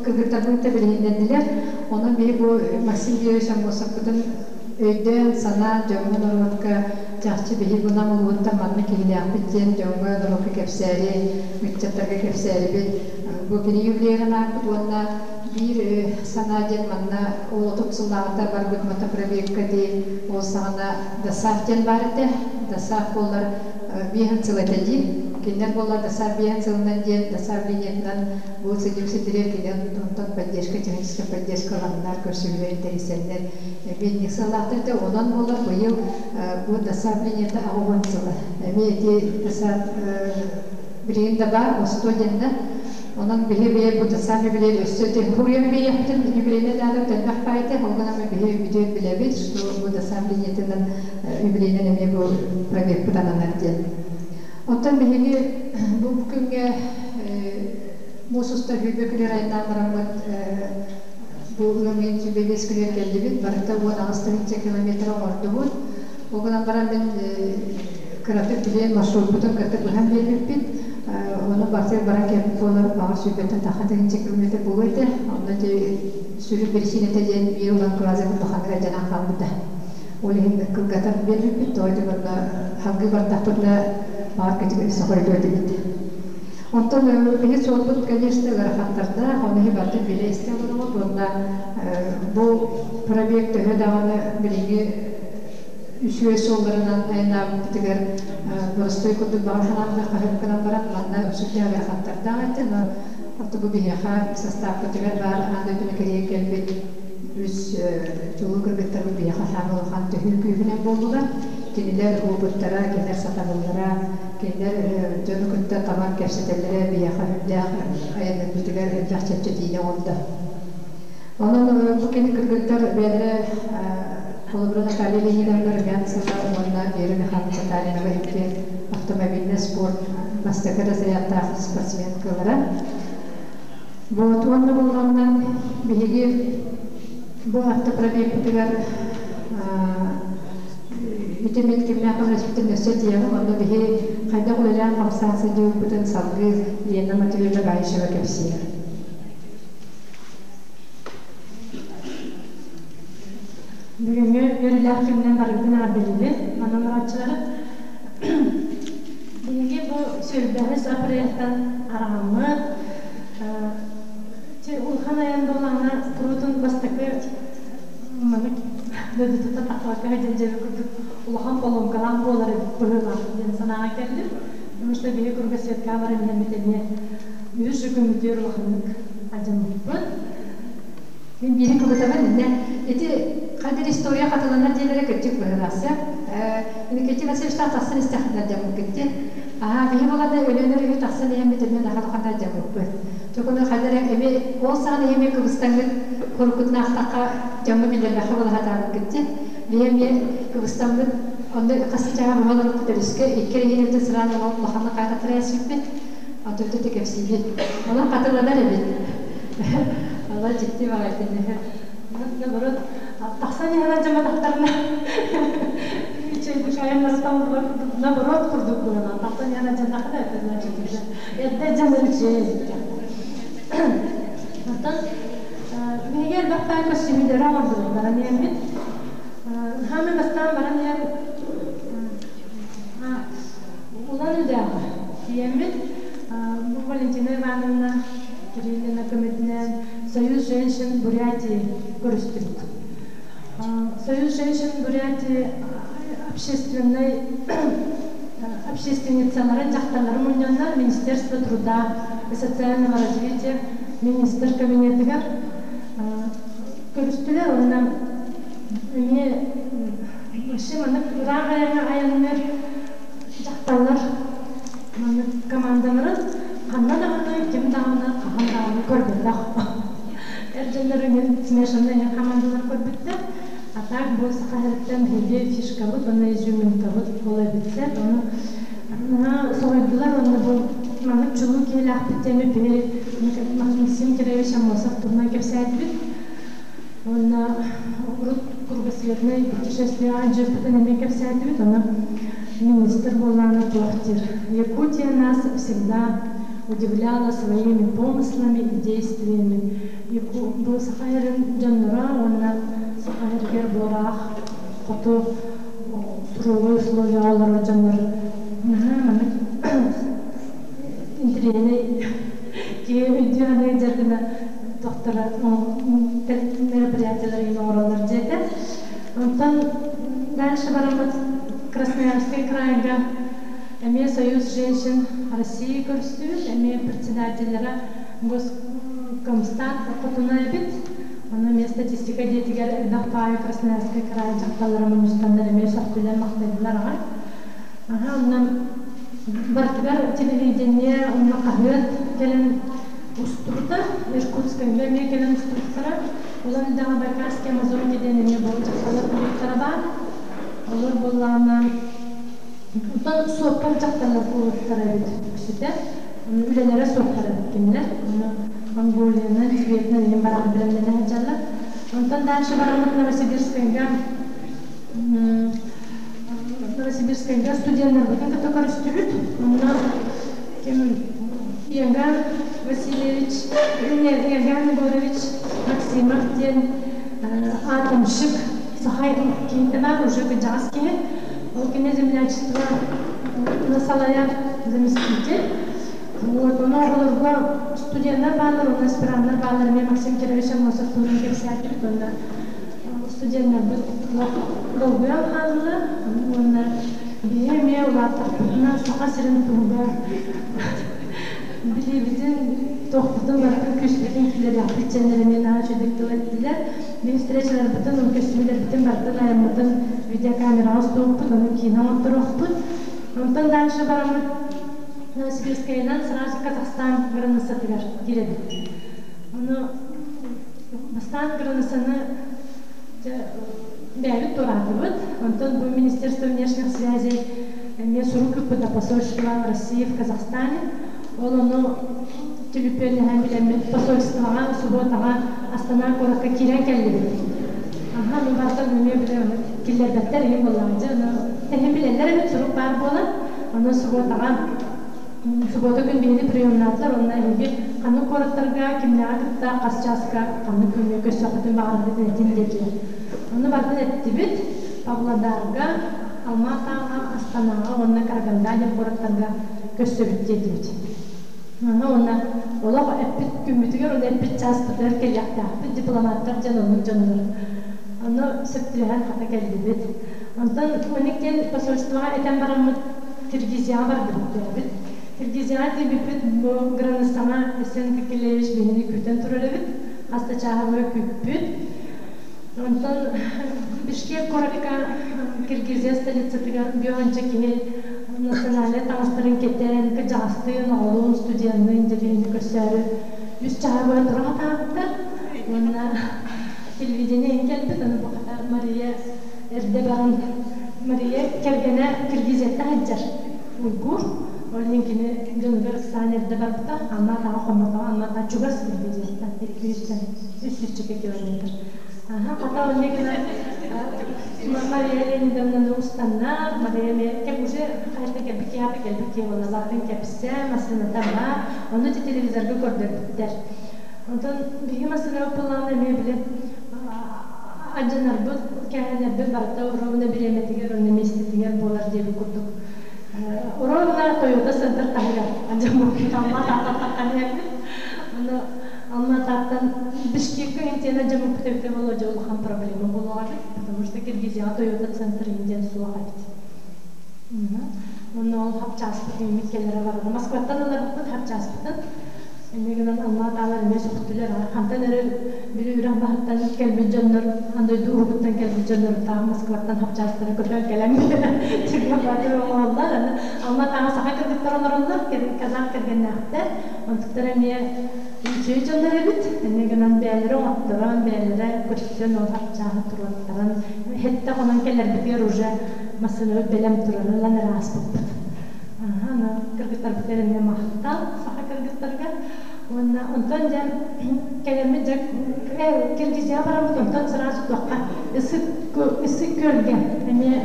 кыргыттарбын кытта билиһиннэрдилэр. Онон биһи бу Максим Георгиевич Аммосовпытын өйдөөн, санаан, дьоҥҥо норуотка чахчы биһи бу Нам улууһуттан маннык киһилээхпит диэн дьоҥҥо норуокка кэпсээри, ыччаттарга кэпсээрибит бу кини юбилейын анааппыт уонна биир санаа диэн манна ол 30 сыллааҕыта барбыт мотопробегка дии ол саҕана ДОСААФ диэн баар этэ. ДОСААФ буоллар биэһин сыл этэ дии. Кинилэр буоллар ДОСААФ биэһин сылынан диэн ДОСААФ линиятынан бу сидим ситирэр кинилэр онтон поддержка, техническая поддержка ыланнар, көрсүһүүлэрин тэрийсэннэр биэнник сыллаахтар этэ. Онон буоллар быйыл бу ДОСААФ линията 80 сыла. Эмиэ ити ДОСААФ билигин да баар, ОСТО диэннэ. Онон биһи бэйэ бу ДОСААФ юбилейын өссө хуруйан биэриэхпитин юбилейнай даата элбэх баайта, ол гынан биһи бүтүөн билэбит, что бу ДОСААФ линиятынан юбилейынан эмиэ бу пробегпыт ананар диэн. Оттон биһиги бу күҥҥэ муус устар 20 күнүгэр айаннаан бараммыт бу ыам ыйын 25 күнүгэр кэллибит. Барыта 18 тыһыынча километр оҥордубут. Ол гынан баран мин кыратык билиэн маршруппутун кытта быһан биэрбиппит. Ону барытыгар баран кэлбит буолар баҕар сүүрбэттэн тахха тыһыынча километр буолуо этэ. Онно ити сүрүн биричиинэтэ диэн биир улахан кылааза улаханнык алдьанан хаалбыта. Ол иһин кылгатан биэрбиппит, тоҕо диэн онно салгыы бардахпытына баҕар кэтигэр сохойдуо этибит. Онтон биһи суолбут, конечно, ыарахаттардаах, ону иһи барытын билэ истэ олоробут уонна бу пробег төһө даҕаны билиҥҥи үчүгэй суолларынан айаннаабыппытыгар боростуой курдук баҕар санаабытыгар хаһыакканан баран манна сүрдээх ыарахаттардаах этэ, но бу биһиэхэ састааппытыгар баар аан дойдуну кэрийэн кэлбит үс чулуу кыргыттарбыт биһиэхэ саамай улахан төһүү күүһүнэн буоллулар. Кинилэр опыттара, кинилэр сатабыллара, кинилэр дьону кытта табан кэпсэтэллэрэ биһиэхэ үрдээх айаннарбытыгар элбэх чэпчэтиини оҥордо. Онон бу кини кыргыттар бэйэлэрэ холобура Наталья Леонидовна Румянцева уонна Вера Михайловна Татаринова икки автомобильнай спорт бастакы разрядтаах спортсменкалара. Вот уонна буоллаҕына биһиги бу автопробегпытыгар ити мин кимнээх көмөлөспүтүн өссө этиэҕим, онно биһи хайдах үлэлээн хамсаан сылдьыбыппытын салгыы Лена Матвеевна Баишева кэпсиир. Бүгүҥҥү үөрүүлээх күнүнэн барыгытын эҕэрдэлиибин, манна олорооччулары. Биһиги бу сүүрбэһис апрельтан араҕаммыт. Улахан айан буоллаҕына, куруутун бастакы маннык дойдутуттан тахсыбакка сылдьан дьэбэ курдук улахан поломкалаах буолар эбит быһыылаах диэн санааҕа кэллим. Потому что биһи кругосветка баран иһэммит эмиэ үһүс күммүтүгэр улаханнык алдьаммыппыт. Мин биири кыбытабын иннэ ити хайдыр история хатыланар диэлэрэ кырдьык быһыылаахса. Никитин Васильевичтаах тахсан истэххинэ дьаммыккыт дии. Аһаа, биһи буолана Өлөөнөр үһү тахсан иһэммит эмиэ наһаа улаханна дьаммыппыт. Чокуну хайдары эми ол саҕана эми кыбыстаҥҥыт куруккутун аахтахха дьоҥҥо биллэрбэххэ буола сатаабыккыт дии. Биһи эмиэ кыбыстаммыт онно хас чааһа быһа олоруппут өрүскэ икки эрэ иһин сыраан ол улаханнык хаататтара эспиппит. Антон кэпсиибит. Онон хатыланар эбит. Ала дьикти баҕайытын. Наоборот, тахсан иһэн алдьамматахтарына үчүгэйдик айаннара табыллар курдук, наоборот курдук быһыылаах. Тахсан иһэн алдьаннаххына, это значит уже эрдэ алдьанар үчүгэй эбит диэхтэр. Оттон биһиги элбэх баай көстүүмүлэри оҥордубут баран иһэммит. Хаамай бастаан баран иһэн Улан-Үдэҕэ тиийэммит, бу Валентина Ивановна Кириллина көмөтүнэн Союз женщин Бурятии көрүстүбүт. Союз женщин Бурятии общественнай общественницаларын, дьахталларын мунньаннар Министерство труда и социального развития министр кабинетыгар көрүстүлэр уонна эмиэ вообще маннык ыраах айаҥҥа айанныыр дьахталлар маннык командаларын ханна даҕаны, ким даҕаны, хаһан даҕаны көрбөтөх. Эр дьоннор иҥин смешанный командалар көрбүттэр. А так бу саха сириттэн биһиги фишкабыт уонна изюминкабыт ол эбиттэр. Ону наһаа соһуйдулар уонна бу маннык чулуу киһилээхпит диэни биһи Максим Кирович Аммосов туһунан кэпсээтибит. Уонна урут кругосветное путешествие дьыппытын эмиэ кэпсээтибит. Ону министр буоллаҕына туох диир. Якутия нас всегда удивляла своими помыслами и действиями. Бу Саха сирин дьонноро уонна Саха сиригэр буолаах хоту суровые условияҕа олорор дьоннор наһаа маннык интэриэһинэй киһи өйдүү саныы дьар гына тохтора мероприятиелар иһин оҥороллор диэтэ. Онтон дальше бараммыт Красноярскай крайга эмиэ Союз женщин России көрүстүбүт, эмиэ председателлэрэ Госкомстат хотуна эбит. Онно эмиэ статистика диэтигэр элбэх баайы Красноярскай край дьахталлара мунньустаннар эмиэ сөхтүлэр-махтайдылар аҕай. Аха, онно барытыгар телевидение, онно хаһыат кэлэн устубута, Иркутскайга эмиэ кэлэн устубуттара. Улан Үдэҕэ Байкальские Амазонки диэн эмиэ бу дьахталлар кулууптара баар. Олор буоллаҕына, оттон суоппар дьахталлар кулууптара эбит үксүтэ. Үлэлэрэ суохтар эбит кинилэр. Ону Монголиянан, Тибетинэн иһин бараары бэлэмнэнэ сылдьаллар. Онтон дальше бараммыт Новосибирскайга Новосибирскайга студеннарбытын кытта көрүстүбүт. Онно ким Иоганн Васильевич, Иоганн Егорович Максимов диэн атомщик саха киһитэ баар, уже кырдьаҕас киһи. Ол кини землячество салайар заместитель. Вот, ону оҕолорго студеннар бааллар, уонна аспираннар бааллар, эмиэ Максим Кирович Аммосов туһунан кэпсээтибит уонна студеннарбыт долгуйан хааллылар уонна биһи эмиэ улааттахпытына Саха сирин туһугар билиибитин, туохпутун барытын күүспүтүн киллэриэхпит диэннэр эмиэ наһаа үчүгэйдик тыл эттилэр. Биһи встречаларбытын, көстүүлэрбитин барытын айаммытын видеокамераҕа устуохпут, ону киинэ оҥотторуохпут. Онтон дальше бараммыт Новосибирскайынан сразу Казахстан границатыгар киирэбит. Ону бастаан границаны бэйэбит туораатыбыт. Онтон бу Министерство внешних связей эмиэ сурук ыыппыта посольство России в Казахстане. Ол ону түлүпүөннэһэн билэммит посольствоҕа субуотаҕа Астана куоракка киирэн кэллибит. Аха, ну бартан эмиэ билэ киллэрбэттэр иһин буоллаҕа дьэ, ону тэһин билэллэр эбит сурук баар буолан, ону субуотаҕа субуота күн биһини приемнаатылар уонна эһиги ханнык куораттарга кимнээҕи кытта хас чааска ханнык күҥҥэ көрсөххүтүн баҕараргытын этин диэтилэр. Онно барытын эттибит. Павлодарга, Алма-Атаҕа, Астанаҕа уонна Караганда диэн куораттарга көрсөбүт диэтибит. Аны уонна олох эппит күммүтүгэр уонна эппит чааспытыгар кэлиэхтээхпит дипломаттар дьон оннук дьоннор. Ону сөп түбэһэн хата кэллибит. Онтон маннык диэн посольствоҕа этэн бараммыт Киргизияҕа бардыбыт диэбит. Киргизияҕа тиийбиппит бу границаҕа Есен Кекелевич биһини күүтэн турар эбит. Хас да чааһы быһа күүппүт. Онтон Бишкек куоракка Киргизия столицатыгар биэс киһи национальнай таҥастарын кэтэн, кырдьаҕастыын, оҕолуун, студенныын дьэбиһини көрсөөрү үс чааһы быһа тура сатаабыттар. Уонна телевидение иһин кэлбит, ону бу хата Мария эрдэ баран Мария кэргэнэ Киргизияттан сылдьар уйгур. Ол иһин кини дьонугар ыксаан эрдэ барбыта, Алма-Атаҕа хоммотоҕо, Алма-Ата чугас Киргизияттан 200-тэн 300 километр. Хата онно гынан Мария Леонидовнаны устанна, Мария кэм уже хайта кэлбит киһи кэлбит киһи буолла бартын кэпсэ, массыыната баар, ону телевизорга көрдөрбүттэр. Онтон биһиги массыынабыт буоллаҕына эмиэ били алдьанарбыт, кээһэнэрбит барыта оруобуна бириэмэтигэр уонна миэстэтигэр буолар диэбит курдук. Оруобуна Тойота Центр таһыгар алдьаммыппыт, Алма-Атааттан таххан иһэрбит. Ону Алма-Атааттан Бишкекка интиэн алдьаммыппыт эбитэ буолуо, дьэ улахан проблема буолуох эбит, потому что Киргизияҕа Тойота Центр диэн суох эбит. Уонна ол хапчааспыт иҥмит кэлэрэ барара. Москваттан ыларбыппыт хапчааспытын. Эмиэ гынан Алма-Аталар эмиэ сөхтүлэр. Хантан эрэ били үрэх баһыттан кэлбит дьоннор, ан дойду уһугуттан кэлбит дьоннор таах Москваттан хапчаастара көтөн кэлэн түргэн оҥоһуллар. Аны Алма-Атаҕа саха кыргыттар олороллор, казах кэргэннээхтэр. Онтуктар эмиэ үчүгэй дьоннор эбит. Эмиэ гынан бэйэлэрэ оҥотторон, бэйэлэрэ көрсөн ол хапчааһы туруоттаран, хэттэ хонон кэлэрбитигэр уже массыынабыт бэлэм турар, ылан эрэ ааспыппыт. Аны кыргыттарбытыгар эмиэ махтал саха кыргыттарга. Уонна онтон дьэ кэлэммит дьэ Киргизияҕа бараммыт, онтон сразу туохха Ысык Күөлгэ эмиэ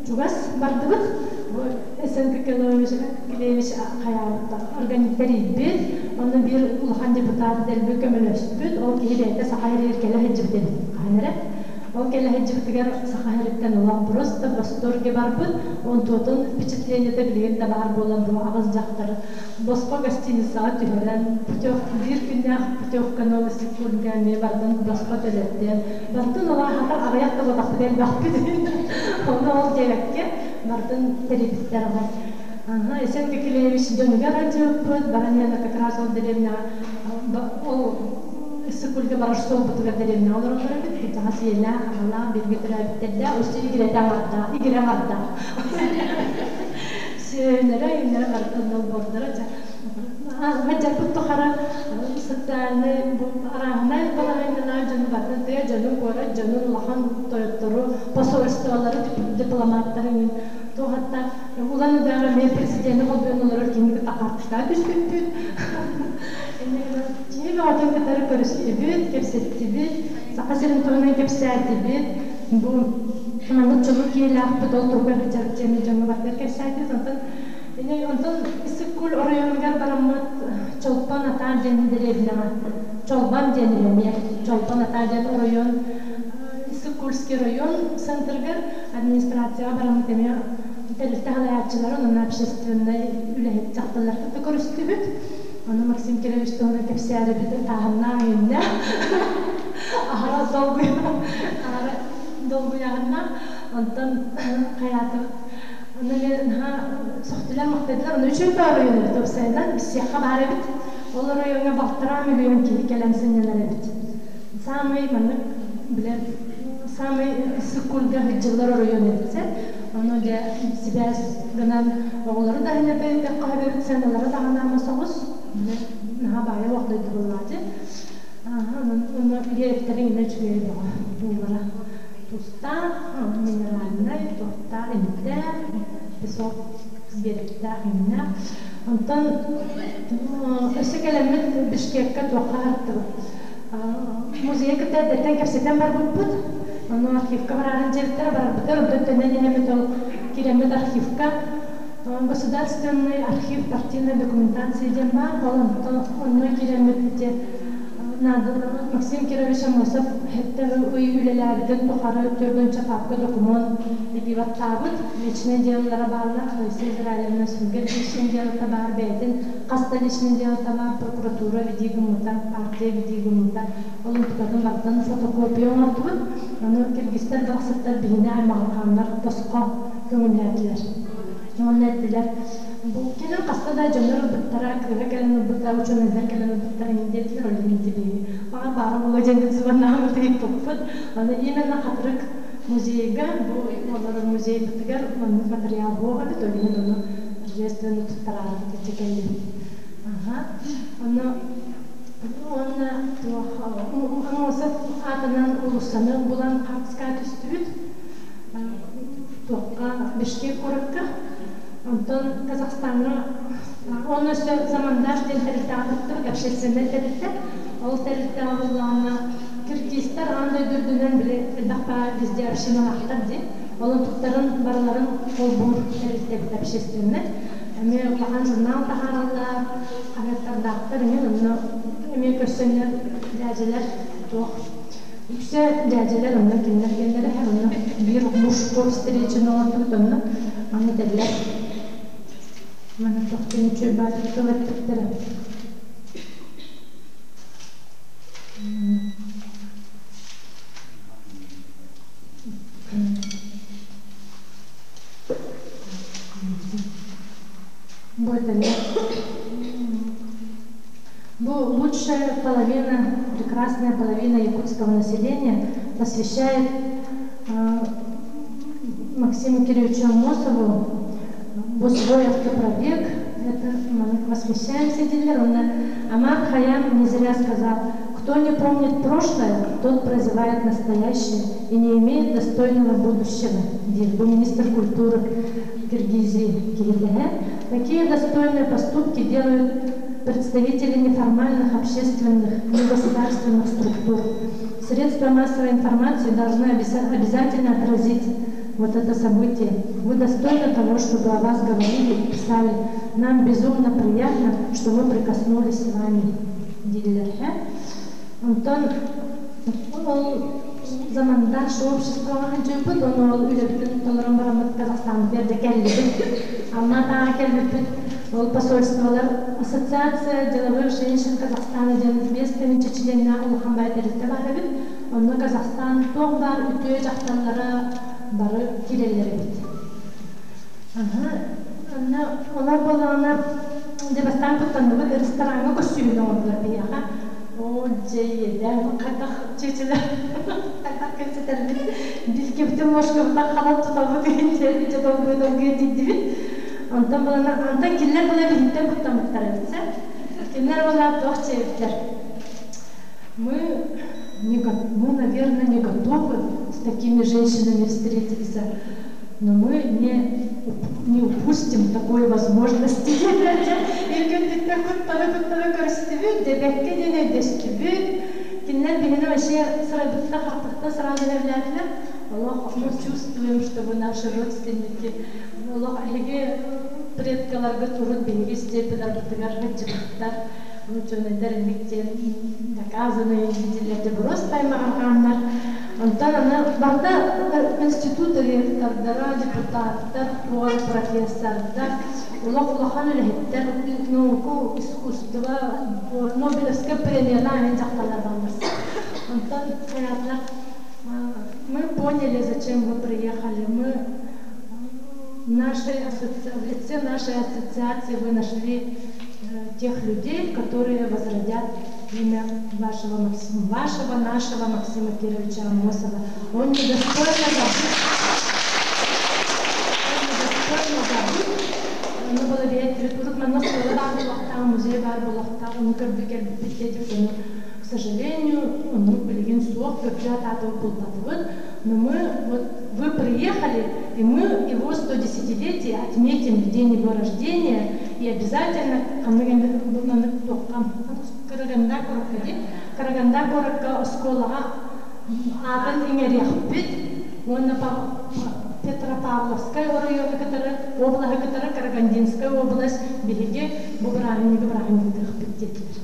чугас бардыбыт. Бу СНК Клевич хайаабыт тэрийбит, онно биир улахан депутат дэлби көмөлөспүт, ол киһи бэйэтэ саха сиригэр кэлэ сылдьыбыт эбит хаһан эрэ. Ол кэлэ сылдьыбытыгар Саха сириттэн олох просто восторге барбыт, онтуотун впечатлениета билигин да баар буолан бу аҕыс дьахтары босхо гостиницаҕа түһэрэн, путевка биир күннээх путевканы ол Иссык-Кульга эмиэ бардын босхо төлөттөн, бардын ол аһатар аҕыйах да буолбахпыт элбэхпит. Ону ол диэбэккэ бардын тэрийбиттэр аҕай. Ага, Есен Кекилевич дьонугар сылдьыбыппыт, баран иһэн как раз ол дэриэбинэҕэ ол Иссык-Кульга барар суолбутугар дэриэбинэҕэ олороллор эбит. Кырдьаҕас ийэлээх, аҕалаах, бииргэ төрөөбүттэрдээх, өссө игирэтэ аҥардаах, игирэ аҥардаах. Сүөһүлэрэ, иҥнэрэ барыта олбуордара. Сылдьарбыт тухары социальнай арааһынай балаһыанньалаах дьону барытын тыа дьонун, куорат дьонун, улахан тойоттору, посольстволары, дипломаттары иҥин туох хатта Улан-Удэҕэ эмиэ президени холбуйан олорор киһини кытта хаартыскаҕа түспүппүт. Инньэ гынан киһи бөҕөтүн кытары көрүстүбүт, кэпсэттибит, Саха сирин туһунан кэпсээтибит. Бу маннык чулуу киһилээхпит, ол туһугар сылдьабыт диэн дьоҥҥо барытыгар кэпсээтибит. Онтон онтон Иссык-Куль оройуонугар бараммыт Чолпон Атаа диэн дэриэбинэҕэ Чолбон диэн эмиэ Чолпон Атаа диэн оройуон Иссык-Кульский район центрыгар администрацияҕа бараммыт эмиэ тэрилтэ салайааччыларын уонна общественнай үлэһит дьахталлары кытта көрүстүбүт. Ону Максим Кирович туһунан кэпсээрибит ытааһыннаах иһиннэ. Аһара долгуйа долгуйаһыннаах. Онтон хайаатыбыт Онно эмиэ наһаа сөхтүлэр-махтайдылар. Ону үчүгэй да оройуон эбит уопсайынан, биссиэххэ баар эбит. Ол оройуоҥҥа балтараа миллион киһи кэлэн сынньанар эбит. Саамай маннык билэр саамай Иссык-Кульга сылдьыллар оройуон эбит сэр. Ону дьэ сибээс гынан оҕолору да сынньата ыытыахха сөп эбит, сыаналара даҕаны ама соҕус. Били наһаа баайа олох дойду буоллаҕа дии. Онон онно биэрэктэрин инэ үчүгэй бөҕө уулара. Тустаах, минеральнай, туохтаах эмтээх, песок биэрэктээх иҥнээх. Онтон өссө кэлэммит Бишкеккэ туохха сырыттыбыт. Музейы кытта эрдэттэн кэпсэтэн барбыппыт. Ону архивка бараарын дьиэбиттэрэ барарбытыгар онтон төннөн иһэммит ол киирэммит архивка Государственный архив партийной документации диэн баар. Ол онтон онно киирэммит ити Максим Кирович Аммосов сэттэ ый үлэлээбитин тухары 40 папка докумуон илии баттаабыт. Личное делолара бааллар, Раиса Израилевна Сүлгэр личное делота баар, бэйэтин хас да личное делота баар, прокуратура веди гыммыта, партия веди гыммыта. Ол онтукатын барытын фотокопия оҥордубут. Ону киргизтэр барахсаттар биһини аймаҕырҕааннар босхо көҥүллээтилэр. Уонна эттилэр, бу кэлин хаста да дьоннор ылбыттара, кыыһа кэлэн ылбыта, учуонайдар кэлэн ылбыттара иҥин диэтилэр, ол иһин ити биһиги баҕар баара буолуо диэн сыбаннаабыт ыйыппыппыт. Аны именно Хатырык музейга, бу олорор музейбытыгар маннык материал буох эбит, ол иһин ону торжественно туттараарыбыт иччэ кэллибит. Аха. Ону уонна туох Аммосов аатынан уулуссаны булан хаартыскаҕа түстүбүт. Туохха Бишкек куоракка, онтон Казахстаҥҥа уонна өссө Замандаш диэн тэрилтэҕэ кыттыбыт, общественнай тэрилтэ. Ол тэрилтэҕэ буллаҕына Киргизтэр аан дойду үрдүнэн били элбэх баар везде общиналаахтар дии. Олон туттарын барыларын холбуур тэрилтэбит общественнай. Эмиэ улахан журнал таһаараллар, хаһыаттардаахтар эмиэ онно эмиэ көрсөннөр дьээдьэлэр туох үксэ дьээдьэлэр онно кинилэр геннэрэ онно биир мужской встречаны оҥордубут онно аны этэллэр маны туох диэн үчүгэй баайдык тыл эппиттэрэ. Бу этэллэр. Бу лучшая половина, прекрасная половина якутского населения посвящает Максиму Кирилловичу Амосову бу свой автопробег. Это мы восхищаемся дииллэр. Он Омар Хайям не зря сказал, кто не помнит прошлое, тот прозевает настоящее и не имеет достойного будущего. Диир бу министр культуры Киргизии киһилэһэ. Такие достойные поступки делают представители неформальных общественных, негосударственных структур. Средства массовой информации должны обязательно отразить вот это событие. Вы достойны того, чтобы о вас говорили и писали. Нам безумно приятно, что мы прикоснулись с вами. Дииллэр. Онтон ол заманда обществоҕа сылдьыбыппыт, ону ол үлэбитин толорон бараммыт Казахстан дьэ кэллибит. Алма-Атаҕа кэлбиппит. Ол посольстволар Ассоциация деловых женщин Казахстана диэн 5000 чилиэннээх улахан баай тэрилтэ баар эбит. Онно Казахстан туох баар үтүө дьахталлара бары киирэллэр эбит. Аха, онно олор буоллаҕына дьэ бастаан куттанныбыт, рестораҥҥа көссүүһүн оҥордулар биһиэхэ. Оо, дьэ иэдээн, хайдах чүөчэлэр хайдах кэпсэтэрбит, билкэбитин ложкабытын ханан тутабыт диэн дьэ долгуйа-долгуйа тиийдибит. Онтон булана, онтон кинилэр була биһиттэн куттаммыттар эбит Кинилэр була туох чиэбиттэр. Мы, не, мы, наверное, не готовы с такими женщинами встретиться, но мы не упустим такой возможности. Илгүттүттэн куттана-куттана көрүстүбүт, дебекке диэн өйдөстүбүт. Кинилэр биһини вообще сырайбытта хаппытта сразу эвлээтилэр. Олох мы чувствуем, что вы наши родственники. Олох эһиги предкаларгыт урут биһиги степеларбытыгар сылдьыбыттар. Ученыйдар инник диэн доказанные дииллэр просто аймаҕырҕааннар. Онтон аны барыта институт ректордара, депутаттар, туор профессордар, олох улахан үлэһиттэр, науку, искусство, Нобелевскай премиялаах эн дьахталлар бааллар. Онтон хайаатылар мы поняли, зачем вы приехали. Мы нашей в лице нашей ассоциации вы нашли тех людей, которые возродят имя вашего Максима, вашего, нашего Максима Кировича Амосова. Он недостойно забыт. Он недостойно забыт. Ону была бэйэт урут манна оскуола баар буолуохтаах, музей баар буолуохтаах, ону көрбүт кэлбиппит диэбит, ону, к сожалению, оннук билигин суох, көрдүү атаатыбыт булбатыбыт. Но мы, вот вы приехали, и мы его 110-летие отметим в день его рождения, и обязательно Караганда куоракка дии, Караганда куоракка оскуолаҕа аатын иҥэриэхпит уонна Петропавловскай оройуону кытары, облаһы кытары Карагандинская область биһиги бу бырааһынньыгы бырааһынньыктыахпыт диэтилэр.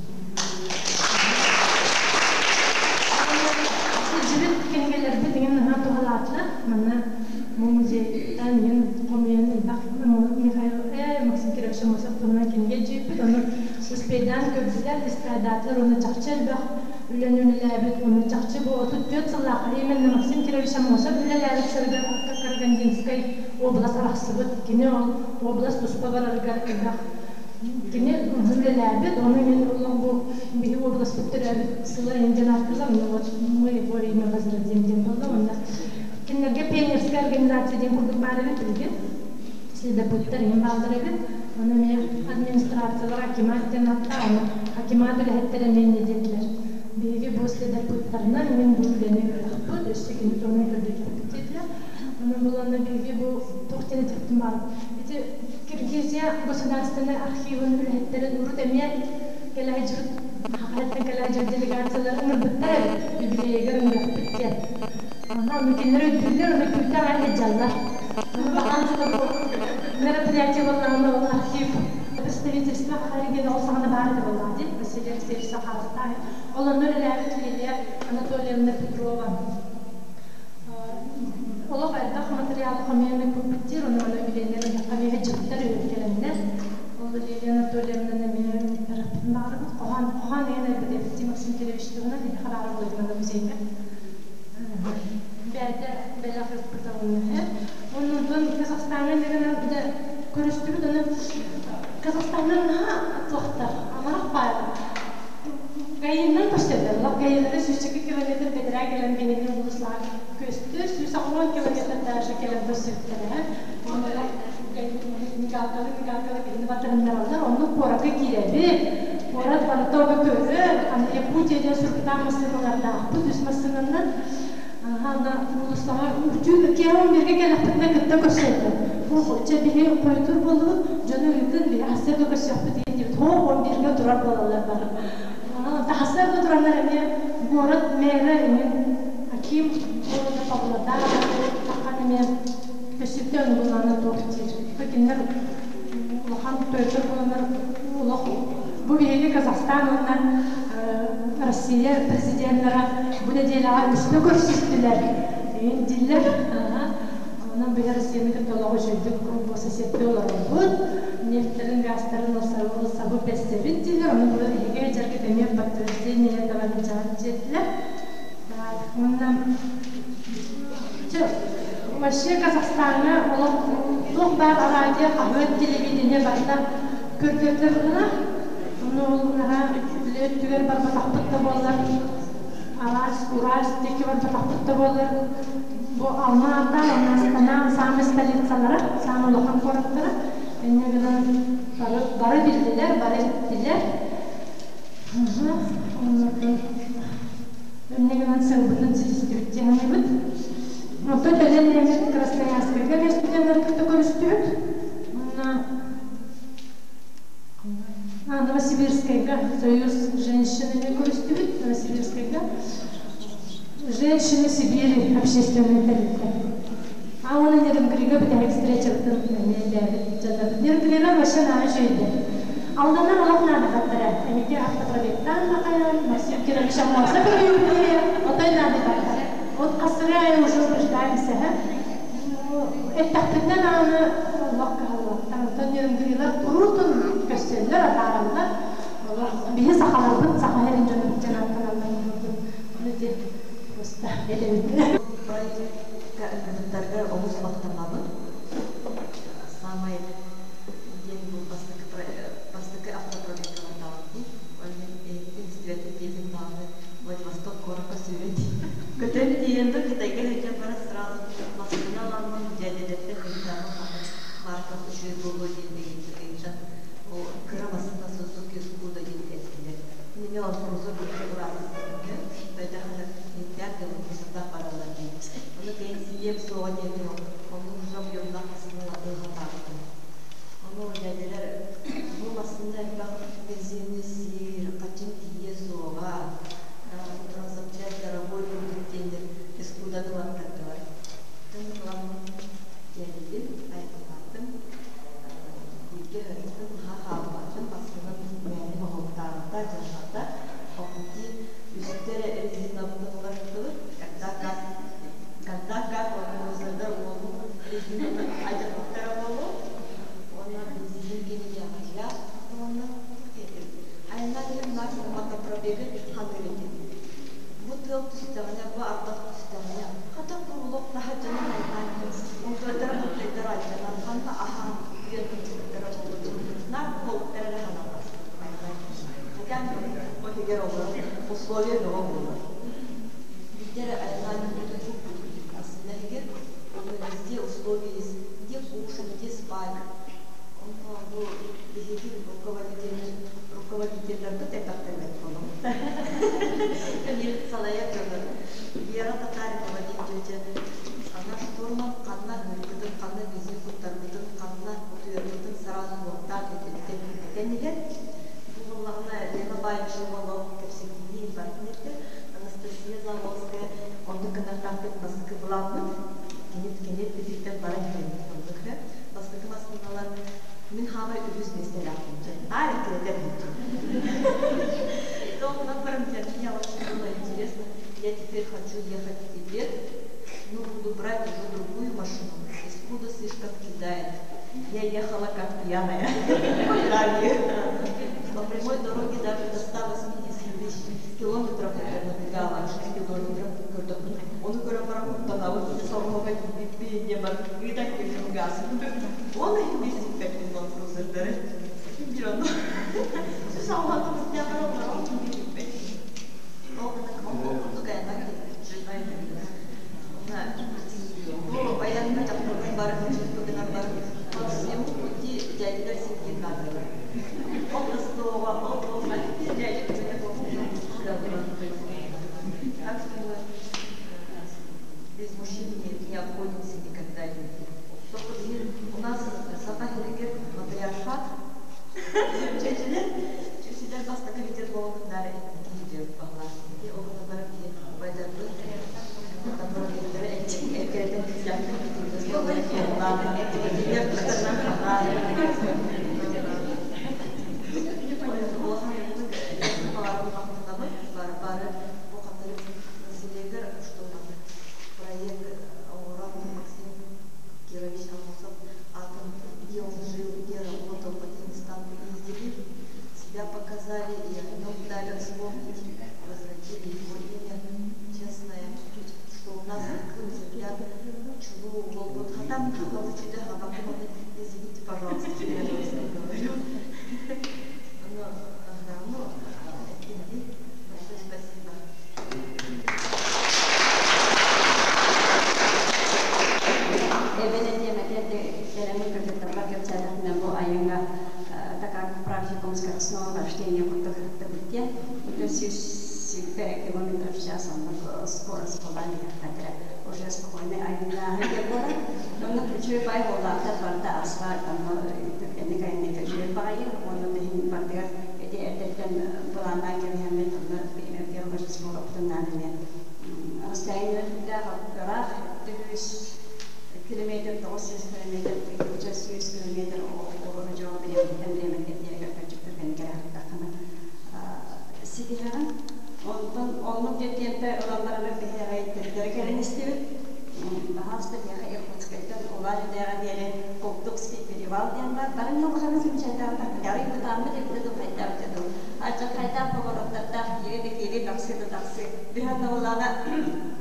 Сылдьыбыт кинигэлэрбит иҥин наһаа туһалаатылар. Манна бу музейтан иҥин хомуйан элбэх Михаил Максим Кирович Амосов туһунан кинигэ дьиэппит. Ону успейдаан көрдүлэр, листайдаатылар уонна чахчы элбэх үлэни үлэлээбит уонна чахчы бу 34 сыллаахха именно Максим Кирович Амосов үлэлээбит сырыгар Карагандинскай область арахсыбыт. Кини ол область туспа барарыгар элбэх кини үлэлээбит, ону мен олох бу биһи областьпыт төрөөбүт сыла диэн ааттыылар, ну вот мы его имя возродим диэн буолла. Уонна кинилэргэ пионерская организация диэн курдук баар эбит билигин. Следопыттар иһин бааллар эбит. Ону эмиэ администрациялар акимат диэн ааттаах, ону акимат үлэһиттэрэ эмиэ инньэ диэтилэр. Биһиги бу следопыттарынан мин бу үлэни ыытахпыт, өссө кини туһунан көрдөтүөхпүт диэтилэр. Онон буланна биһиги бу туох диэн этиэхпин баҕарабын. Ити Киргизия государственнай архивын үлэһиттэрин урут эмиэ Кэлэ сылдьыбыт Хахайаттан кэлэ сылдьыбыт делегациялар ыҥырбыттар эбит, юбилейыгар ыҥырыахпыт диэн. Онно ону кинилэр өйдүүллэр, ону күүтэ аҕай сылдьаллар. Пожалуйста, бу мероприятие буоллаҕына ол архив представительство Хахайа ол саҕана баар этэ буоллаҕа дии, Василий Алексеевич Сахаровтаах. Ол онно үлэлээбит Лилия Анатольевна Петрова олох элбэх материалы хомуйан ыыппыппыт диир, ону аны юбилейнай ыһыахха эмиэ сылдьыбыттар үһү кэлэннэр. Ол Лилия Анатольевнаны эмиэ ыҥыртарыахпытын баҕарабыт. Хоһоон, хоһоон ыйан айбыт эбит дии Максим Кирович туһунан, эһиэхэ баара буолуо дии манна музейга. Бэйэтэ бэлэх ыыппыта уонна Уонна онтон Казахстаҥҥа иннигинэн дьэ көрүстүбүт, аны Казахстаҥҥа наһаа туохтар, амарах баар. ГАИннан көрсөллөр. Олох ГАИлары сүүсчэкэ километр бэтэрээ кэлэн биһиги улууслаах көстөр, 180 километр даже кэлэн көрсүбүттэрэ. Онно мигалкалы мигалкалы биһини батыһыннараллар. Онно куоракка киирэбит. Куорат барыта ону көрөр. Аны Якутия диэн суруктаах массыыналардаахпыт, үс массыынанан. Аны уулуссаҕа түүн киэһэ 11-гэ кэлэхпитинэ кытта көрсөллөр. Бу чэ биһи хойутуур буоллубут, дьону ыытын, биһи сарсыарда көрсүөхпүт диэн диэбит. Һоо, 11-гэ турар буолаллар бары. Сарсыарда тураннар эмиэ город мэра эҥин Аким города Павлодар таххан эмиэ көстүктэ ону булаана туох диир. Кинилэр улахан тойоттор буоланнар олох бу биһиги Казахстан уонна Россия президеннара бу нэдиэлэҕэ үстэ көрсүстүлэр дииллэр. Онон биһи Россияны кытта олох үчүгэйдик бу соседтыы олоробут. Нефтэрин, газтарын ылсабыт, бэссэбит дииллэр. Ону бу эһиги дьаргыт эмиэ подтверждение даван илдьэҕит диэтилэр. Уонна вообще Казахстаҥҥа олох туох баар радио, хаһыат, телевидение барыта көрдөрдөр гына. Ону ол наһаа үлэ өттүгэр барбатахпыт да буоллар, араас Уральск диэки барбатахпыт да буоллар, бу Алма-Ата уонна Астана саамай столицалара, саамай улахан куораттара. Инньэ гынан бары, бары биллилэр, бары иһиттилэр. Инньэ гынан сылбытын ситистибит дии саныыбыт. Оттон кэлэн иһэммит Красноярскайга эмиэ студеннары кытта көрүстүбүт. Уонна Новосибирскайга Союз женщин эмиэ көрүстүбүт. Новосибирскайга Женщины Сибири общественнай тэрилтэ. А уонна Нерюнгрига бүтэһик встречабытын эмиэ бэйэбит дьоннорбут. Нерюнгрилар вообще наһаа үчүгэйдэр. Алданнар олох наадыйбаттара. Эмиэ автопробегтаан бахайан, Максим Кирович Аммосов юбилейа, отой наадыйбаттар. Вот хасыры айы уже убеждаемся, эттэхпитинэ даҕаны олох кыһаллыбаттар. Оттон Нерюнгрилар куруутун көрсөллөр, атаараллар. Олох биһи сахаларбыт, саха сирин дьонун дьон аттаналлар курдук. Ону ити просто этэбит. Проектка ыҥырбыттарга олус махтанабын. Саамай диэн бу бастакы бастакы автопробеккалардаабыппын. Ол иһин эһигитин истибэтим диэтим даҕаны Владивосток куоракка сүүрэн көтөн тиийэн да Кытайга сылдьан баран сразу массыына ыламмын дьээдэлэртэн ыйытааммын хата маркам үчүгэй буолуо диэн ыйытан ол кыра массыына Сузуки Скуда диэн эттилэр. Мин эмиэ онтубузу быһа ураатыспытым хайдах эрэ ниттээх дьону бараллар диэн. Ону кэнсиэм суоҕа диэн оннук уже объемнаах массыына атыылаһатаабытым. Ону дьээдэлэр бу массыына элбэх бензини сиир, хаччын тиийиэ суоҕа, транзапчасть дорогой курдук диэннэр Эскуданы ылаттардылар. Тын ылан дьээдэтим, айаннааттым, бииргэ ыһыттым, наһаа хаалбаттым, массыынам мээнэ моһуоктаабата, дьалбата. По пути үстэ эрэ резинабытын уларыттыбыт. Когда как, когда как музырдар уолум резинаны алдьаппыттара буолуо. Уонна бензин кэннигэ аҕыйах уонна айаннаан иһэн наар мотопробегы ханыыр этим. Бу тыал түстэҕинэ, бу ардах түстэҕинэ, хата курулук таһырдьанан айаннаан иһэн мундуйдара мундайдара алдьанан, ханна аһаан утуйан сылдьыбыттара буолуо. Наар куолуктара эрэ ханан тахсыбытым айаннаан Хотя ол иһигэр олорор условия бөҕө буолар. Биирдэ эрэ айаннаан иһэн массыына иһигэр уонна везде условия есть, где кушать, где спать. Онно бу биһиги руководитель руководителлэрбит элбэхтэрбит буолуҥ. Салайар дьоннор. Вера Татаринова диэн дьүөдьэ ана штурман ханна ыһыырбытын, ханна бензин куттарбытын, ханна утуйарбытын сразу уоттаах этэн иһэр. Бу буоллаҕына Лена Баишевалов кэпсэтиини барытын эттэ. Анастасия Зловская оннук гынартаахпыт бастакы былааммыт. Кини кини эппититтэн баран иһэбит оннук һэ. Бастакы массыыналар мин хаамай үһүс миэстэлээхпин. Наар эккирэтэр Долгунан баран мне очень было интересно. Я теперь хочу ехать в Тибет, но буду брать уже другую машину. Искуда слишком кидает. Я ехала как пьяная. По прямой дороге даже до 180 тысяч километров это набегала, 6 километров көрдөхпүн. Ону көрөн баран куттанабын, соруга тиийбиппин бар, ыытан кэлим газ. Оны иһин билсиппэппин Land Cruiser'дары. Ким бир ону. Сүүс алҕата быстыахтар олорон ким билбэт. Ол гына ол курдук айаннан Бу айанна дьахтарбын бары гынан бар по всему пути дядилер сидит надо. Ол Ростова, ол ол дядя Так что мы без мужчин не обходимся никогда. Только у нас саха сиригэр матриархат. Чэчилэр, чэчилэр бастакы лидер буолбутнары киһи баһылаах. Ол гынан баран киһи убайдарбыт Бары бу хатырык населегер, что проект оҥорон Максим Кирович Амосов атын, где он жил, где работал, по каким местам ездили, себя показали и о нем дали вспомнить, возродили его имя честное, что у нас земля чулуу болбут. Хатам извините, пожалуйста, что я говорю. Но, ну, большое спасибо. Эбэн этиэм этэ кэлэммин кыргыттарбар кэпсээтэхпинэ бу айаҥҥа такая практикум скоростного вождения курдук сырыттыбыт диэн. Это 120 километров в час оннук скорость была иһэххэтэ уже спокойный айаннааһын диэн буолар. Онно үчүгэй баай буоллаахтар барыта асфальт онно түргэнник айанныырга үчүгэй баҕайы уонна да иһин бардыгар ити эрдэттэн былааннаан кэбиһэммит онно бириэмэбитигэр ложиться буолуохпутун эмиэ расстояние сүрдээх ыраах 700 километр, 900 километр, 1100 километр олору дьоҕу бириэмэттэн бириэмэттэн тиэргэр түргэнник кэлэ сырыттаххына ситиһэҕин. Онтон оннук диэн тиэмпэ ылан баран биһиэхэ төттөрү кэлэн истибит. Баһаалыста биһиэхэ Иркутскайтан Улан-Үдэҕэ диэри Култукский перевал диэн бар. Бары улаханы симчэйдээбэтэх арый бытааммыт эбитэ дуу, хайдаабыта дуу. Алдьархайдаах повороттардаах киири да киири, тахсы да тахсы. Бүһэн олаана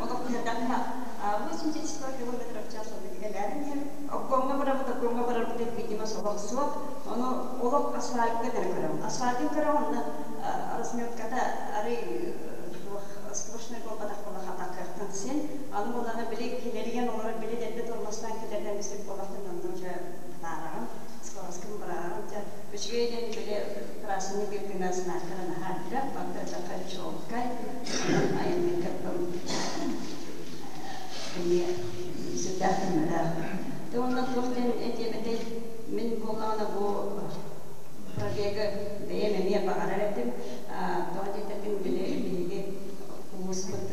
олох түһэрдэххэ 84 километров в час ол кэлээрин иһэн обкомҥа барабыт, обкомҥа барарбыт видимо солох суох. Ону олох асфальтка эрэ көрөҕүн. Асфальтын көрөҕүн, онно разметката арый туох сплошной буолбатах буола хатакыахтан син. Аны буоллаҕына били килэрийэн олорор били дэлби тормозтаан килэрдэн бисик буолахтан онно уже бытаараҕын, скороскын быраҕаҕын. Дьэ үчүгэй диэн били трассаны биир гына знактара наһаа элбэх, барыта дьахха чуолкай. Онон айанныырга эмиэ сүрдээх көмөлөөх. Дьэ уонна туох диэн этиэм этэй, мин буоллаҕына бу пробегы бэйэм эмиэ баҕарар этим. Тоҕо диэтэххин били биһиги улууспут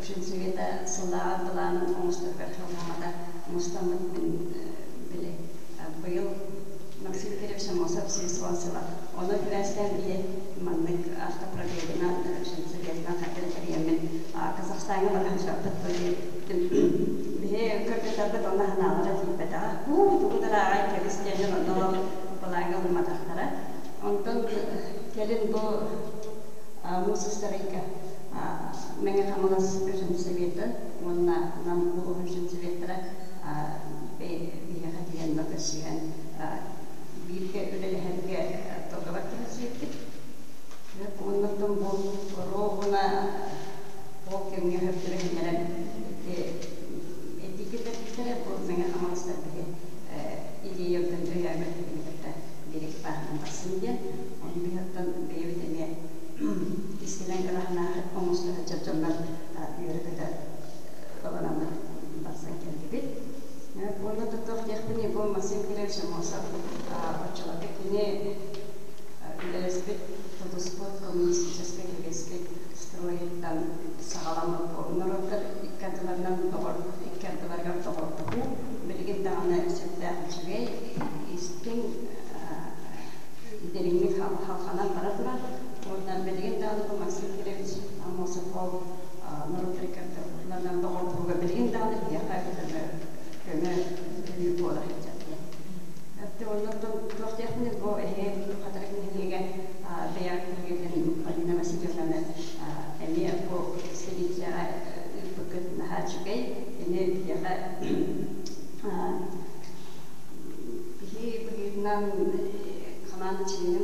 женсовета сыллааҕы былаанын оҥосторугар программата мустаммыт мин били быйыл Максим Кирович Аммосов 80 сыла. Ону сибээстээн били маннык автопробегынан женсоветынан хатыр тэрийэммин Казахстаҥҥа бара сылдьыбыт биһи кыргыттарбыт онно санаалара тиийбэтэҕэ. Уу, тугу да ырааҕай кэбис диэн онно олох былааҥҥа ылымматахтара. Онтон кэлин бу муус устар ыйга Мэҥэ Хаҥалас женсовета уонна Нам улууһун женсоветтара биһиэхэ тиийэн көрсүһэн бииргэ үлэлэһэргэ договор түһэрсибиппит. Оннуттан бу ровно ол кэмҥэ сөп түбэһиннэрэн этии киллэрбиттэрэ бу Мэҥэ Хаҥаластар биһи идеябытын өйөөбөт кытта биир экипажынан барсын диэн. Ону биһиэттэн бэйэбит эмиэ кистэлэҥ ыраһынаах оҥосто сылдьар дьоннор үөрэ-көтө ылынаммыт барсан кэллибит. Уонна туох диэхпиний, бу Максим Кирович Аммосов оччолорго кини үлэлэспит, тутуспут коммунистическай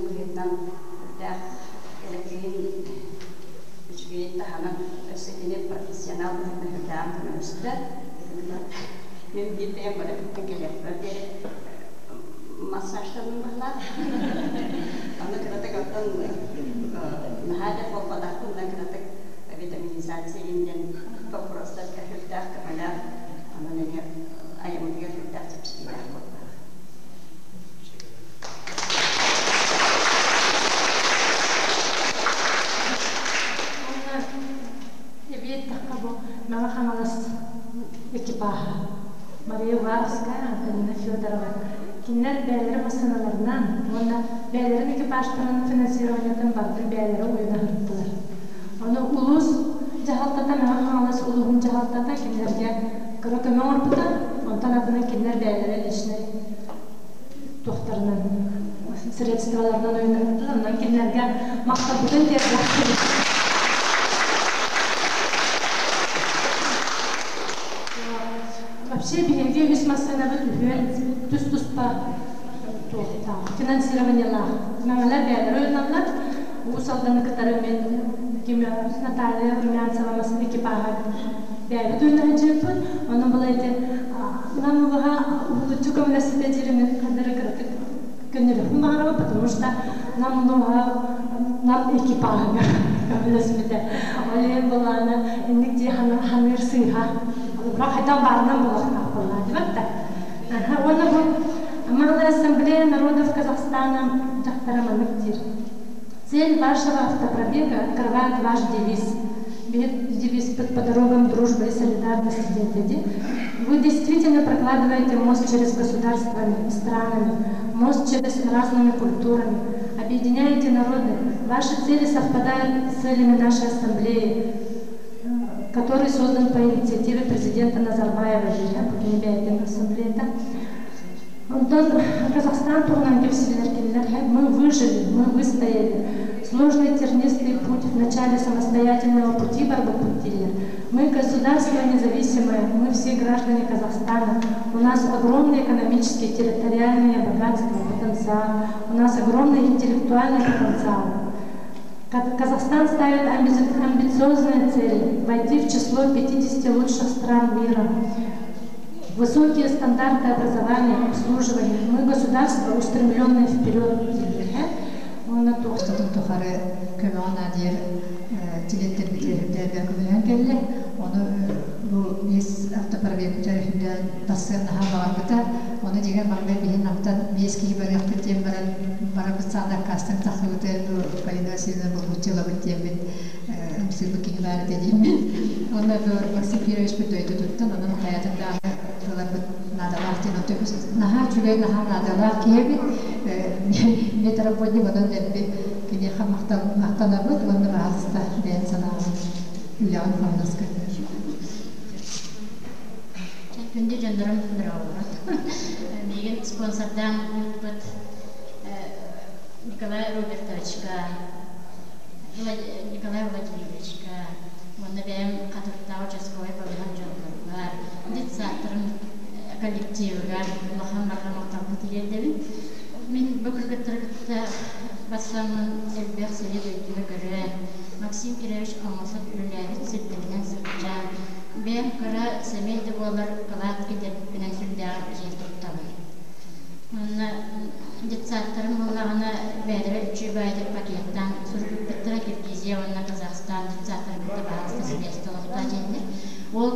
быһыытынан үрдээх кэлэктиибин үчүгэйин таһынан өссө кини профессионал быһыытынан үрдээҕин көмөлөстө. Мин биир бэйэм барыбыттан кэлиэхпэр диэри массажтанным быһылаах. Аны кыратык оттон наһаа да буолбатахпын да кыратык витаминизация диэн боппуруостарга сүрдээх көмөлөөх, онон эмиэ айаммытыгар сүрдээх чэпчэтиилээх буолла. Уонна эбии эттэххэ бу Мэҥэ Хаҥалас экипаһа Мария Уваровская, Антонина Федорова кинилэр бэйэлэрин массыыналарынан уонна бэйэлэрин экипажтарын финансированиетын барытын бэйэлэрэ уйуна сырыттылар. Ону улуус дьаһалтата Мэҥэ Хаҥалас улууһун дьаһалтата кинилэргэ кыра көмө оҥорбута, онтон атынын кинилэр бэйэлэрэ личнэй туохтарынан средстволарынан уйуна онон кинилэргэ махталбытын тиэрдэхпит. Вообще биһиги үс массыынабыт үһүөн тус-туспа туохтаах, финансированиелаах. Мэҥэлэр бэйэлэрэ уйуналлар. Уус Алданы кытары мен ким Наталья Румянцева экипаһа бэйэбит уйнаһыдьыыппыт. Онон была ити нам улаха уһулуччу көмөлөспүтэ диримен хадары кыратык көннөрүөхпүн баҕарабын, потому что нам улуһа нам экипаһыгар көмөлөспүтэ. Ол иһин былаана инник дии ханыыр сыыһа. Бірақ хайдах баарынан буолуохтаах буоллаа дибэт да. Уонна бу Малая ассамблея народов Казахстана дьахтара маннык диир. Цель вашего автопробега открывает ваш девиз. Девиз по дорогам дружбы и солидарности дети. Вы действительно прокладываете мост через государствами и странами, мост через разными культурами, объединяете народы. Ваши цели совпадают с целями нашей ассамблеи, который создан по инициативе президента Назарбаева, ассамблея. Онтон Казахстан туһунан кэпсииллэр кинилэр мы выжили, мы выстояли. Сложный тернистый путь в начале самостоятельного пути барбыппыт дииллэр. Мы государство независимое, мы все граждане Казахстана. У нас огромные экономические, территориальные богатства, потенциал. У нас огромный интеллектуальный потенциал. Казахстан ставит амбициозные цели – войти в число 50 лучших стран мира. Высокие стандарты образования, обслуживания. Мы государство, устремленное вперед. Уонна устатын тухары көмөҕө наадыйар чилиэттэрбитигэр үрдээбэ көмөлөһөн кэллэ. Ону бу биэс автопробегпытыгар үрдээн тахсыан наһаа баҕарбыта. Ону дьиҥэр маҥнай биһи Намтан биэс киһи барыахпыт диэн баран барарбыт саҕана аккаастан тахсыбыта бу Полина Васильевна булгуччу ылабыт диэммит ымсыырбыт киһи баар этэ диэммит. Уонна бу Максим Кировичпыт дойдутуттан онон хайатын даҕаны ыларбыт наадалаах диэн онто наһаа үчүгэй наһаа наадалаах киһи эбит медработник онон дэлби киниэхэ махтанабыт уонна баһаалыста бэйэн санааҕын үлэҕин хамнаскын. Күндү дьоннорум здороволорун. Миигин спонсордаан ыыппыт Николай Робертовичка, Николай Владимировичка, уонна бэйэм Хатырыктаах участковай балыыһам дьонноругар, детсадтарым коллективыгар улахан барҕа махталбын тириэрдэбин. Мин бу кыргыттары кытта барсаммын элбэх сири-дойдуну көрөн, Максим Кирович Аммосов үлэлээбит сирдэринэн сылдьан, бэйэм кыра сэмэй да буоллар кылаат киллэрбиппинэн сүрдээҕин киэн туттабын. Уонна детсадтарым буоллаҕына бэйэлэрэ үчүгэй баайдык пакеттаан суруйбуттара Киргизия уонна Казахстан детсадтарын кытта баһаалыста сибээстэ олохтоо диэннэр. Ол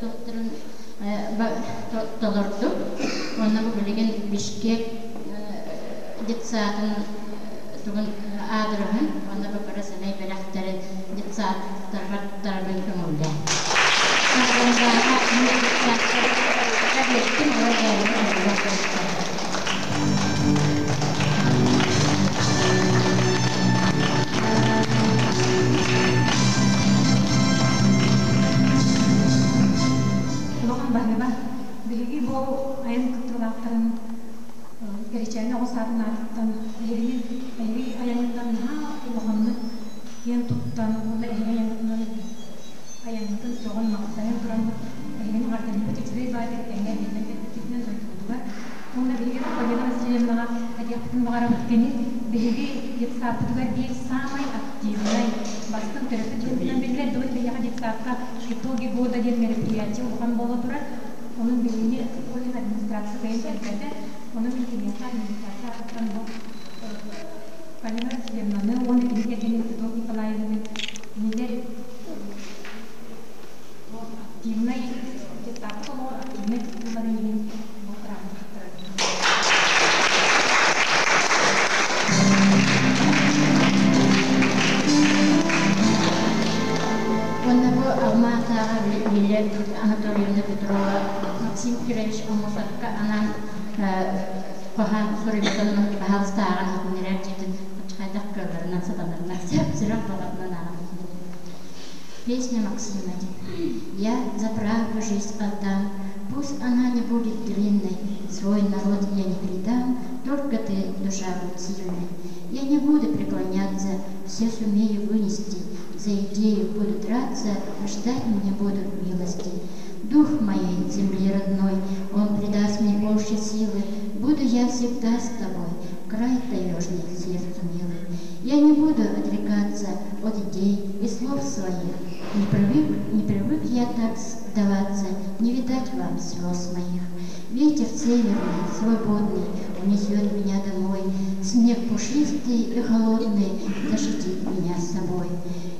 тохторун толордум. Уонна бу билигин Бишкек детсадын тугун аадырыһын уонна бу кыра сэмэй бэлэхтэрин детсадтарбар туттарарбын көҥүллээн. Саргылааҕа мин детсадтарга биэртим, олор бэйэлэрэ оҥороллор буолуохтара. Улахан баһыыба. Биһиги бу айан кыттыылаахтарын Кэричээнэ оҕо саадын аатыттан эһигини эһиги айаҥҥытынан наһаа улаханнык киэн туттан уонна эһиги айаҥҥытынан айаҥҥытын сөҕөн-махтайан тураммыт эһигини эҕэрдэлиибит үчүгэй баайдык тэҥҥэ эргиллэн кэлбиккитинэн дойдубутугар уонна биһиги Полина Васильевнаҕа этиэхпитин баҕарабыт кини биһиги Биһиги детсадпытыгар биир саамай активнай, бастыҥ төрөппүт быһыытынан биллэр. Бүгүн биһиэхэ детсадка итоги года диэн мероприятие улахан буола турар. Онон билиҥҥи ол иһин администрация кыайан кэлбэтэ. Онон мин киниэхэ администрация аатыттан бу Полина Васильевнаны уонна кини кэргэнин Петров Николаевны кинилэр активнай детсадка олоҕор активнай кыттыыларын иһин бу грамота туттарабын. Уонна бу Алма-Атаҕа Лилия Анатольевна Петрова Максим Кирович Аммосовка анаан хоһоон суруйбутун баһаалыста ааҕан иһитиннэрэр дьиэтин хайдах кыалларынан сатанарынан сүрэх баҕатынан ааҕан иһитиннэрэр. Песня Максима Я за правду жизнь отдам, пусть она не будет длинной, свой народ я не предам, только ты, душа, будь сильной. Я не буду преклоняться, все сумею вынести, за идею буду драться, ждать не буду милости. Дух моей земли родной, он придаст мне больше силы, буду я всегда с тобой, край таежный сердцу милый. Я не буду отрекаться от идей и слов своих, не привык, не привык я так сдаваться, не видать вам слез моих. Ветер северный, свободный, унесет меня домой, снег пушистый и холодный защитит меня с собой.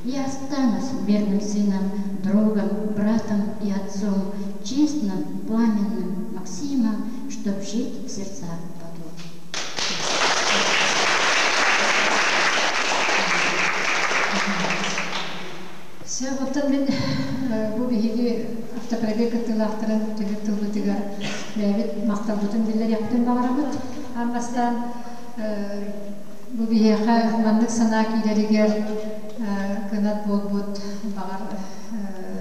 Я останусь верным сыном, другом, братом и отцом, честным, пламенным Максимом, чтоб жить в сердцах потом. Все, оттон мин бу биһиги автопробег кыттыылаахтарын түмүк тылбытыгар бэйэбит махталбытын биллэриэхпитин баҕарабыт. Аан бастаан бу биһиэхэ маннык санаа киирэригэр кынат буолбут баҕар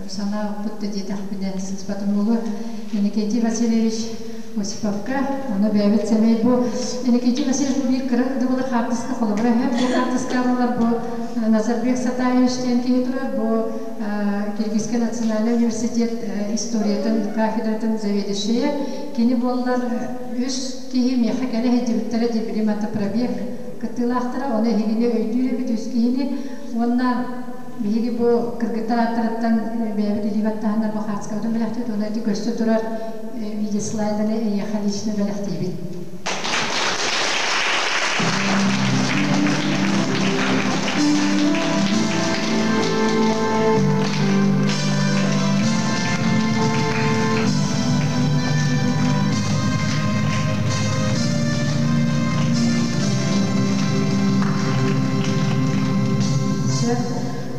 санаа укпут да диэтэхпинэ сыыспатым буолуо. Иннокентий Васильевич Осиповка, ону бэйэбит сэмэй бу Иннокентий Васильевич бу биир кыра да буолар хаартыска холобура үһү. Бу хаартыска буолар бу Назарбек Сатаевич диэн киһи турар. Бу Киргизскэй национальнай университет историятын кафедратын заведующайа. Кини буоллар үс киһи миэхэ кэлэ сылдьыбыттара дии билим пробег кыттыылаахтара. Ону эһигини өйдүүр эбит үс киһини. Уонна биһиги бу кыргыттар ааттарыттан бэйэбит илии баттаһаннар бу хаартыскабытын бэлэхтиибит. Уонна ити көстө турар видеослайданы эйиэхэ лично бэлэхтиибит.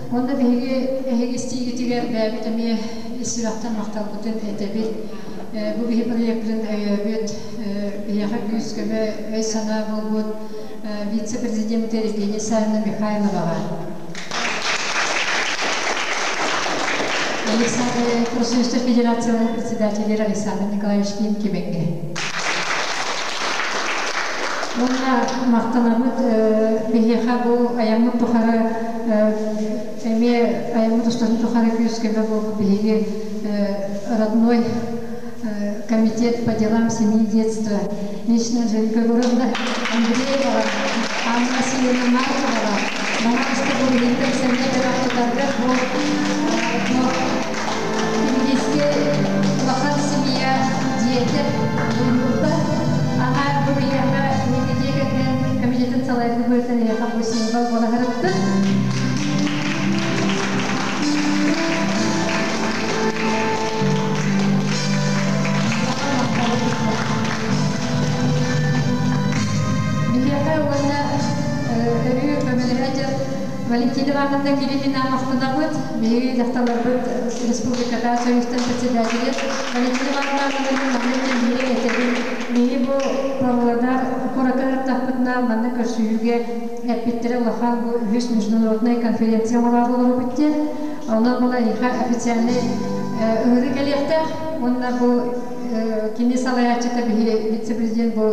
Онно биһиги эһиги истиигитигэр бэйэбит эмиэ ис сүрэхтэн махталбытын этэбит. Бу биһи проекпытын өйөөбүт, биһиэхэ күүс-көмө, өй-санаа буолбут вице-президент Евгения Саввина Михайловаҕа, Александр Профсоюзтар Федерацияларын председателигэр Александр Николаевич Ким Кимеҥҥэ. Уонна махтанабыт биһиэхэ бу айаммыт тухары эмиэ айаммыт устатын тухары күүс-көмө буолбут биһиги родной комитет по делам семьи и детства лично Анжелика Егоровна Андреева, Анна Васильевна Маркова, Маҥаас Тобуруһуттан сэмэй бэлэх бу Киргизскэй улахан семья дьиэтэ уйулла. Аҕа бу биһиэхэ инники дьиэ кэргэн комитетын салайбыт быһыытынан эһиэхэ бу символ буола сырыттын. Биһиэхэ уонна өрүү көмөлөһө дьон Валентина Ивановна Кириллина махтанабыт. Биһиги дьахталларбыт республиката союзтан председателе Валентина Ивановна маннык биһиги этэбин. Биһиги бу Павлодар куоракка ырыттахпытына манна көрсүһүүгэ эппиттэрэ улахан бу үһүс международнай конференция оҥороору олоробут диэн. Онон була эйиэхэ официальнай ыҥырыы кэлиэхтээх уонна бу кини салайааччыта биһи вице-президент бу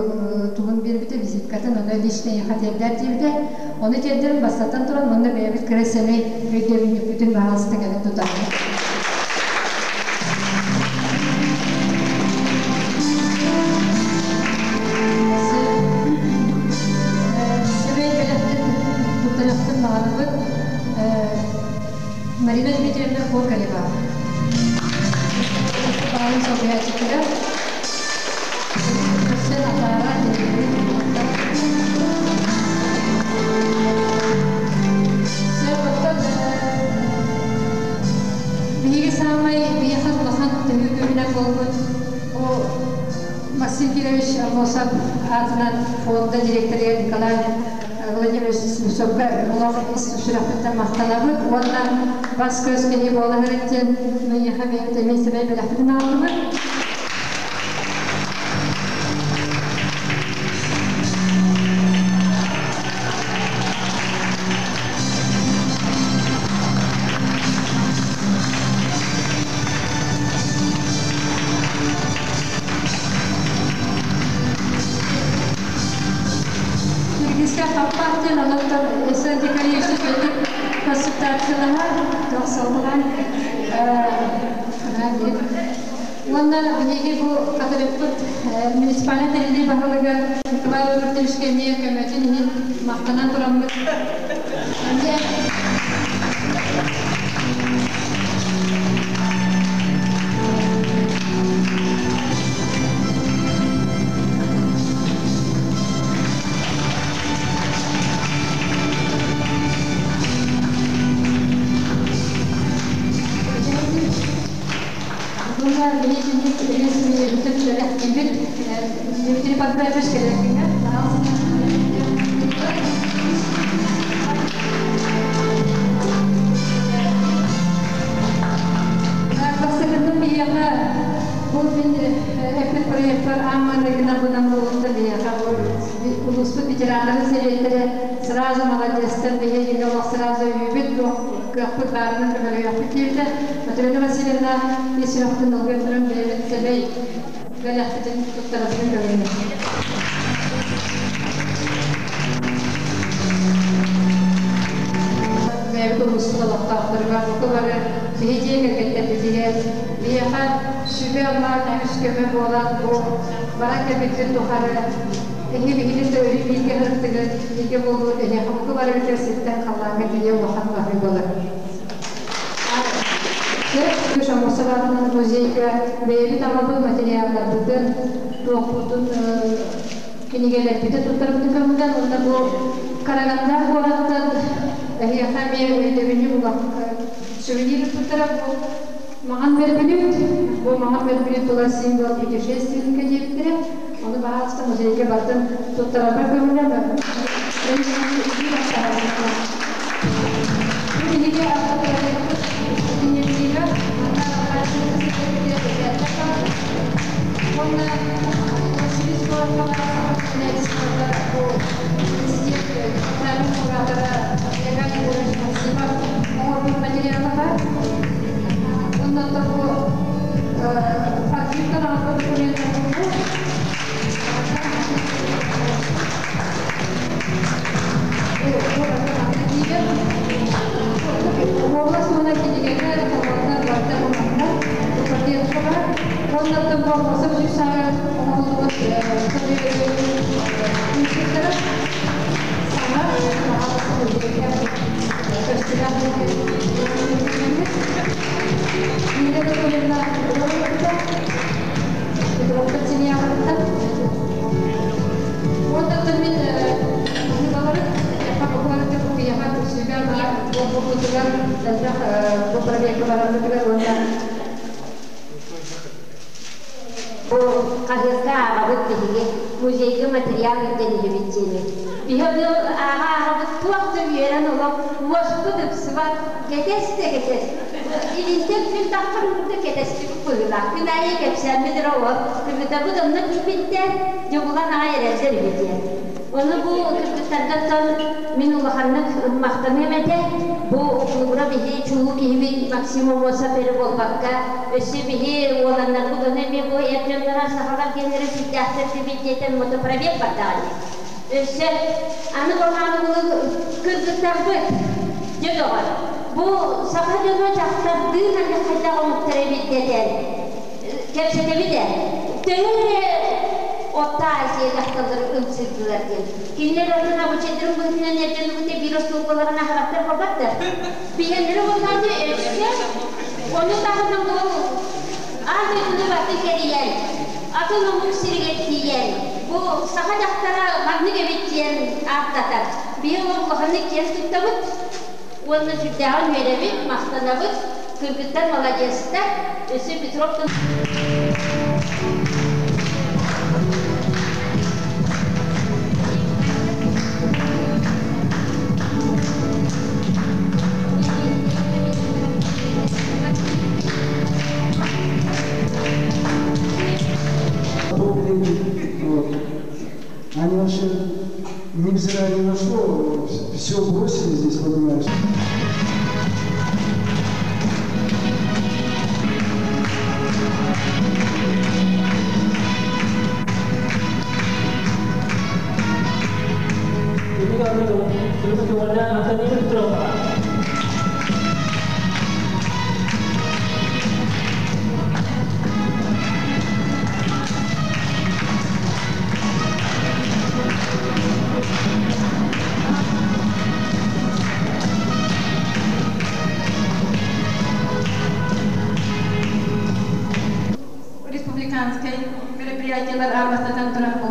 тугун биэрбитэ визиткатын онно лично эйиэхэ тиэрдээр диэбитэ. Ону тиэрдэрин бастатан туран уонна бэйэбит кыра сэмэй өйдөбүнньүкпүтүн баһаалыста кэлэн тутаҕын. Сэмэй баҕарабыт Марина Дмитриевна Коколева. Баалын солбуйааччытыгар көрсөн атаара Биһиги саамай биһиэхэ улахан төһүү күүһүнэн буолбут бу Максим Кирович Аммосов аатынан фонда директорыгар Николай Владимирович Слепцовка олох ис сүрэхпиттэн махтанабыт уонна бас-көс киһи буола сырыт диэн миэхэ бэйэбит эмиэ сэмэй бэлэхпитин аҕаллыбыт. Киргизскэй хаппах диэн олохтон Эсен Дикаревич бэйдик консультациялаһар, тохсоллуган Уонна биһиги бу Хатырыкпыт муниципальнай тэриллии баһылыгар Николай Владимировичка эмиэ көмөтүн иһин махтанан тураммыт эмиэ Bunlar бэйэтинник үс бэлэхтиибит. Дмитрий Пантелеевич кэлэргинэ. Бастакытын биһиэхэ бу мин эппит проектпар аан маҥнайгынан бынан буолуохта биһиэхэ бу улууспут ветераннарын сэбиэттэрэ сразу молодецтар биһиги олох сразу өйүүбүт кыахпыт баарынан көмөлөһүөхпүт диэбитэ. Матрена Васильевна ис сүрэхпитин долгуйан туран бэйэбит сэмэй бэлэхпитин туттарабытын көҥүллэһэ. Бэйэбит улууспут олохтоохторугар бука бары биһи дьиэ кэргэттэрбитигэр биһиэхэ сүбэ-ама күүс-көмө буолан бу баран кэлбиппит тухары эһи биһигин да өрүү бииргэ сырыттыгыт, бииргэ буолбут эһиэхэ бука барыгытыгар сиртэн халлааҥҥа тиийэ улахан баһыы буолар. Шамусоватынан музейга бэйэбит аҕалбыт материалларбытын, туохпутун, кинигэлэрбитин туттарбытын көҥүллээн уонна бу Караганда куораттан эһиэхэ эмиэ өйдөбүнньүк сувенир ыппыттара бу маҥан бөрбүлүт, бу маҥан бөрбүлүт тула символ путешественника диэбиттэрэ, ону баһаалыста музейга бардым туттарарбар көҥүллээн Бу биһиги автопроекпыт дневнига манна уонна Новосибирск куоракка бу президент федеральный куратора Егор Егорович Максимов оҥорбут материала бар. Онно бу архивтан аҕалбыт документарбыт бу. Уобалас уонна кинигэлэр талбаттар барыта буманна пакетка бар. Оннаттан болмосо сүүс оҥоһуллубут инструктора саҥа Нина Анатольевна Петровка семьяҕыттан. Уонна мин балары киһиэхэ күрсүүгэ буолбутугар элбэх бу проверка барарбытыгар уонна Бу хаһыакка ааҕабыт биһиги музейга материал ирдэниһибит диэни. Биһи ону ааҕа ааҕабыт туох да үөрэн олох уоспут ыпсыбат кэтэс да кэтэс. Илинтэн күн таххар да кэтэстибит быһыылаах. Күн аайы кэпсээммит эрэ ол кыргытабыт онно тиийбиттэр дьобулан аҕай эрэллэр үһү диэн. Ону бу кыргыттаргаттан мин улаханнык махтаныам этэ. Бу окулугура биһи чулуу киһибит Максим Аммосов эрэ буолбакка, өссө биһи уоланнарбыт ону эмиэ бу эр дьоннора сахалар диэннэрэ сүрдээхтэр дибит диэтэн мотопробег бардаҕа дии. Өссө аны болааны кыргыттарбыт дьэ доҕор, бу саха дьоно дьахтардыын аны хайдах омуктар эбит дэтэн кэпсэтэбит ээ. Төһө эрэ Орто Азия дьахталлары ымсыырдылар диэн. Кинилэр атын абычайдарын быһыытынан эрдэн ылбыта биир остуолбаларын аһараттар. Биһиэннэрэ буоллаҕына өссө ону таһынан бу аан дойдуну барытын кэрийэн, атын омук сиригэр тиийэн, бу саха дьахтара маннык эбит диэн ааттатар. Биһи олох улаханнык киэн туттабыт уонна сүрдээҕин үөрэбит, махтанабыт. Кыргыттар маладьыастар, өссө Петровтан Вот. Они вообще, невзирая ни на что, все бросили здесь, понимаешь. Антонина Петрова. Республиканскай мероприятиелар аан бастатан туран.